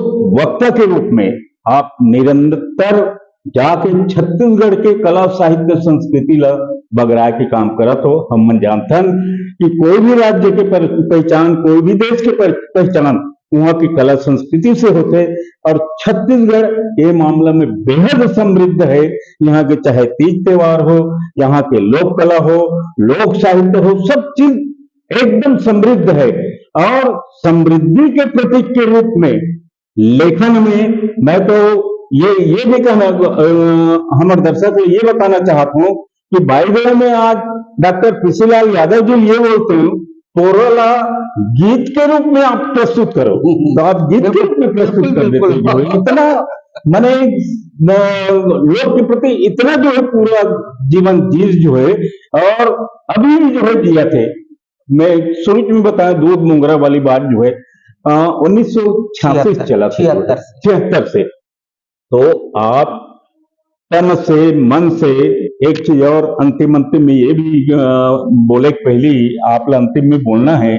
वक्ता के रूप में आप निरंतर जाके छत्तीसगढ़ के कला, साहित्य, संस्कृति ला बगराए के काम करत हो। हम मन जानथन कि कोई भी राज्य के पर-, पहचान, कोई भी देश के पर-, पहचान वहाँ की कला संस्कृति से होथे, और छत्तीसगढ़ ये मामला में बेहद समृद्ध है। यहाँ के चाहे तीज त्योहार हो, यहाँ के लोक कला हो, लोक साहित्य हो, सब चीज एकदम समृद्ध है। और समृद्धि के प्रतीक के रूप में लेखन में मैं तो ये, ये भी कहना, अ, हमर दर्शक को ये बताना चाहत हूँ कि by the way में आज डॉक्टर पीसीलाल यादव जी ये बोलते हैं, पोरा ला गीत के रूप में आप प्रस्तुत करो, तो आप गीत के रूप में प्रस्तुत बिल्कुल, कर देते बिल्कुल। हो। इतना, माने, न, लोक के प्रति इतना जो है पूरा जीवन जीव जो है, और अभी भी जो है जियत हे। मैं शुरू में बताया, दूध मोंगरा वाली बात जो है, अ, उन्नीस सौ छियासी से छिहत्तर, चला था, छिहत्तर से। छिहत्तर से। तो आप तन से, मन से, एक चीज और अंतिम, अंतिम में ये भी, अ, बोले के पहली आप ला अंतिम में बोलना है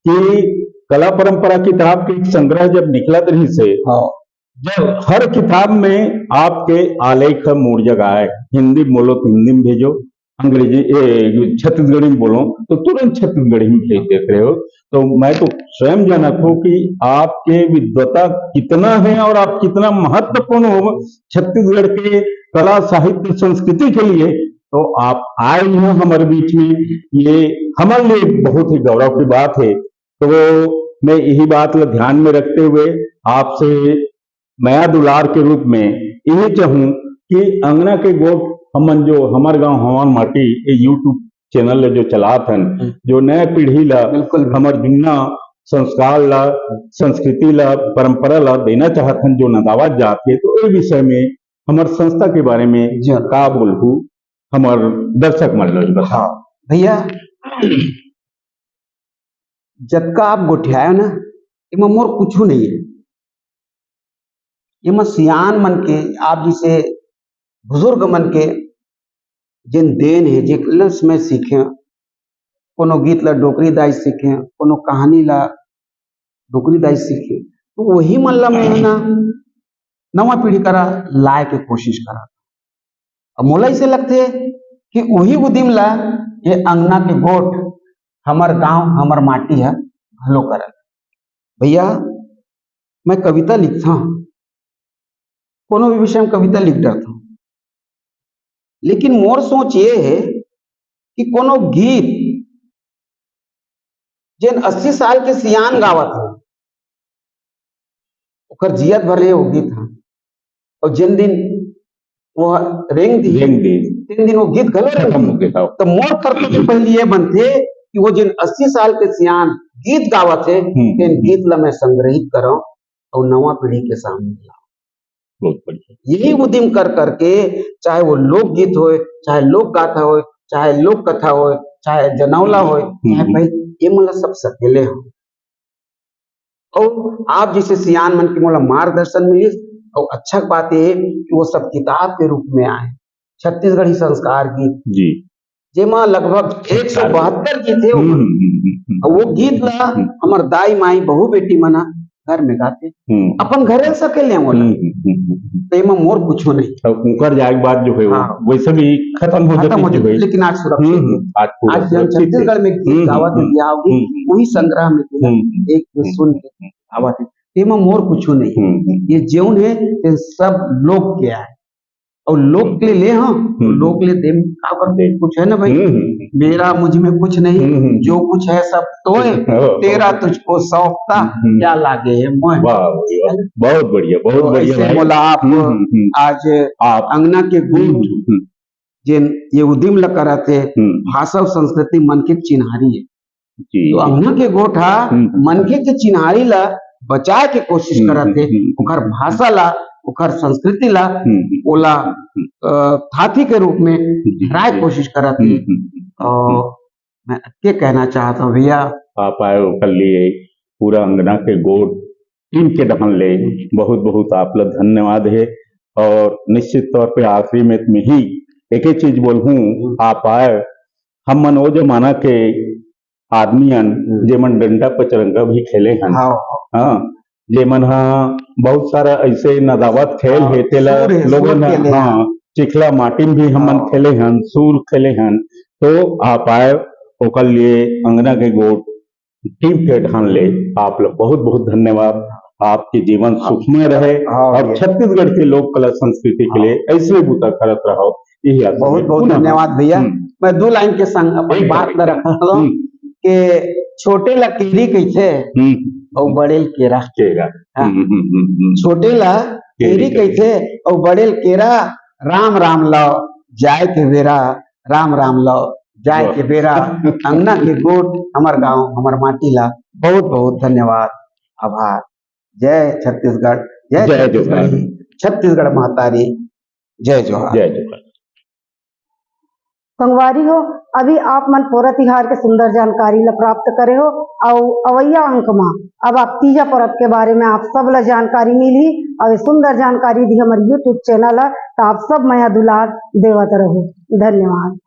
कि कला परंपरा किताब के एक संग्रह जब निकलत रहिस हे, हाँ। जब हर किताब में आपके आलेख मुड़ जगह आए, हिंदी में बोलो तो हिंदी में भेजो, अंग्रेजी, ए, छत्तीसगढ़ी में बोलो तो तुरंत छत्तीसगढ़ी में भेज देते हो। तो मैं तो स्वयं जानत हूँ कि आपके विद्वता कितना है और आप कितना महत्वपूर्ण हो छत्तीसगढ़ के कला, साहित्य, संस्कृति के लिए। तो आप आए हैं हमारे बीच में, ये हमारे लिए बहुत ही गौरव की बात है। तो मैं यही बात को ध्यान में रखते हुए आपसे मया दुलार के रूप में यही चाहूँ कि अंगना के गोठ हमन जो हमर गांव हमर माटी ये YouTube चैनल ला जो चलात हन, हम्म। जो नया पीढ़ी ला बिल्कुल, बिल्कुल। हमर जुन्ना संस्कार ला, संस्कृति ला, परंपरा ला देना चाहत हन, जो नदावत जात हे, तो ए विषय में हमर संस्था के बारे में जी। का बोलहू हमर दर्शक मन ला बता। हाँ, भैया, जतका आप गोठियाए हो ना, एमा मोर कुछू नहीं है। एमा सियान मन के, आप जैसे बुजुर्ग मन के जेन देन है, जेन से मैं सीखे, कोनो गीत ला डोकरी दाई सीखे, कोनो कहानी ला डोकरी दाई सीखे, तो वही मन ला मैं ना नवा पीढ़ी करा लाए के कोशिश करा। अब मोला इसे लगथे कि वही उदिम ला ये अंगना के गोठ, हमर गांव, हमर माटी ह घलो करत। भैया, मैं कविता लिखथंव, कोनो भी विषय में कविता लिख डरथंव, लेकिन मोर सोच ये है कि कोनो गीत जेन अस्सी साल के सियान गावत हे, ओकर जियत भर ले वो गीत ह, और जेन दिन वो रेंग दी, रेंग दी। तेन दिन वो गीत घलो रेंग खत्म दी। हो गया था। तो मोर कर्तव्य पहली ये बनथे कि वो जेन अस्सी साल के सियान गीत गावत हे, हम्म। तेन गीत ला मैं संग्रहित करंव और नवा पीढ़ी के सामने लाऊं। बहुत बढ़िया। यही उदिम कर करके, चाहे वो लोकगीत होय, चाहे लोक गाथा होय, चाहे लोक कथा होय, चाहे जनौला होय, हम्म। चाहे भाई, ये मोला सब सकेले हो। और आप जैसे सियान मन के मोला मार्गदर्शन मिलिस, और अच्छा बात ये कि वो सब किताब के रूप में आए, छत्तीसगढ़ी संस्कार गीत, जी। जेमा लगभग एक सौ बहत्तर गीत हे। हम्म, हम्म, हम्म, हम्म। और वो गीत ला हम्म। हमर दाई माई बहू बेटी मन ह घर में गाथे, हम्म। अपन घरे सकेले ओला। हम्म, हम्म, हम्म, हम्म। तो एमा मोर कुछो नहीं। अब ओकर जाए के बाद जो है वो हाँ। वैसे भी खत्म हो खत्म जाती हो जो जाती, है। लेकिन आज सुरक्षित हम्म, है। हम्म, आज पूरा आज जन सुरक्षित है। छत्तीसगढ़ में गीत हम्म, गावत है, हम्म, बिहाव गीत, हम्म, वही संग्रह में हम्म, हम्म, हम्म। आवा थे। एमा मोर कुछो नहीं। हम्म, हम्म। ये जेउन है, ते सब लोक के आए। और लोक ले ले, हाँ, तो हम्म। लोक ले दे, काबर दे। कुछ है ना भाई, हम्म, हम्म। मेरा मुझ में कुछ नहीं, हम्म, हम्म। जो कुछ है सब तोय, हो, हो, तेरा हो। तुझको सौंपता, हम्म। क्या लागे है मोय। वाह, वाह, वाह। बहुत बढ़िया, बहुत तो बढ़िया ऐसे भाई। मोला आप हम्म, हम्म, हम्म। आज आप अंगना के गोठ हम्म, हम्म। जेन ये उदिम ल करत हे, हम्म। भाषा और संस्कृति मन के चिन्हारी है। जी। तो अंगना के गोठ ह हम्म। मनखे के चिन्हारी ला बचाए के कोशिश हम्म, करत हे, हम्म, हम्म। ओकर भाषा ला, ओकर संस्कृति ला, हम्म। ओला, अ, थाथी के रूप में जी, धराए जी। कोशिश करत हे। हम्म, हम्म, हम्म। और मैं अतके कहना चाहत हूँ भैया। आप आए ओकर लिए पूरा अंगना के गोठ टीम के डहन ले बहुत बहुत आप ला धन्यवाद हे। और निश्चित तौर पे आखिरी में मैं ही एक ही चीज बोलहूँ, आप आए, हम मन वो जमाना के आदमी हन, हम्म। जेमन डंडा पचरंगा भी खेले हन। हाँ। हाँ, जेमन हा बहुत सारा ऐसे नदावत खेल हाँ, हे, तेला सूर हे, लोगन सूर हा, खेले हाँ, हन। चिखला माटी में भी हमन हाँ। खेले हन, सूर खेले हन। तो आप आए, ओकर लिए अंगना के गोठ टीम के ढान ले, आप लोग बहुत बहुत धन्यवाद। आपके जीवन हाँ। सुखमय रहे हाँ, और भैया। छत्तीसगढ़ के लोक कला संस्कृति के हाँ। लिए ऐसे बूता करत रहो, यही आशीर्वाद। बहुत बहुत पुनः। धन्यवाद भैया। हम्म। मैं दो लाइन के संग अपन एक बात बार। ल रखना हूँ हम्म। कि छोटे ला केरी कहिथे हम्म। और बड़े ल केरा। केरा। हाँ। हम्म, हम्म, हम्म, हम्म। छोटे ला केरी केरी कहिथे और बड़े ल केरा, राम राम लाओ जाए के बेरा, राम राम लाओ जाए वाह। के बेरा, अंगना के गोठ, हमर गांव, हमर माटी ला बहुत बहुत धन्यवाद, आभार। जय छत्तीसगढ़, जय जय छत्तीसगढ़, जोहार। छत्तीसगढ़ महतारी, जय जोहार। जय जोहार। संगवारी हो, अभी आप मन पोरा तिहार के सुंदर जानकारी ला प्राप्त करे हो, अउ अवइया अंक मा अब आप तीजा परब के बारे में आप सब ला जानकारी मिलही, अउ ये सुंदर जानकारी दी हमर YouTube चैनल ला, तो आप सब मया दुलार देवत रहो। धन्यवाद।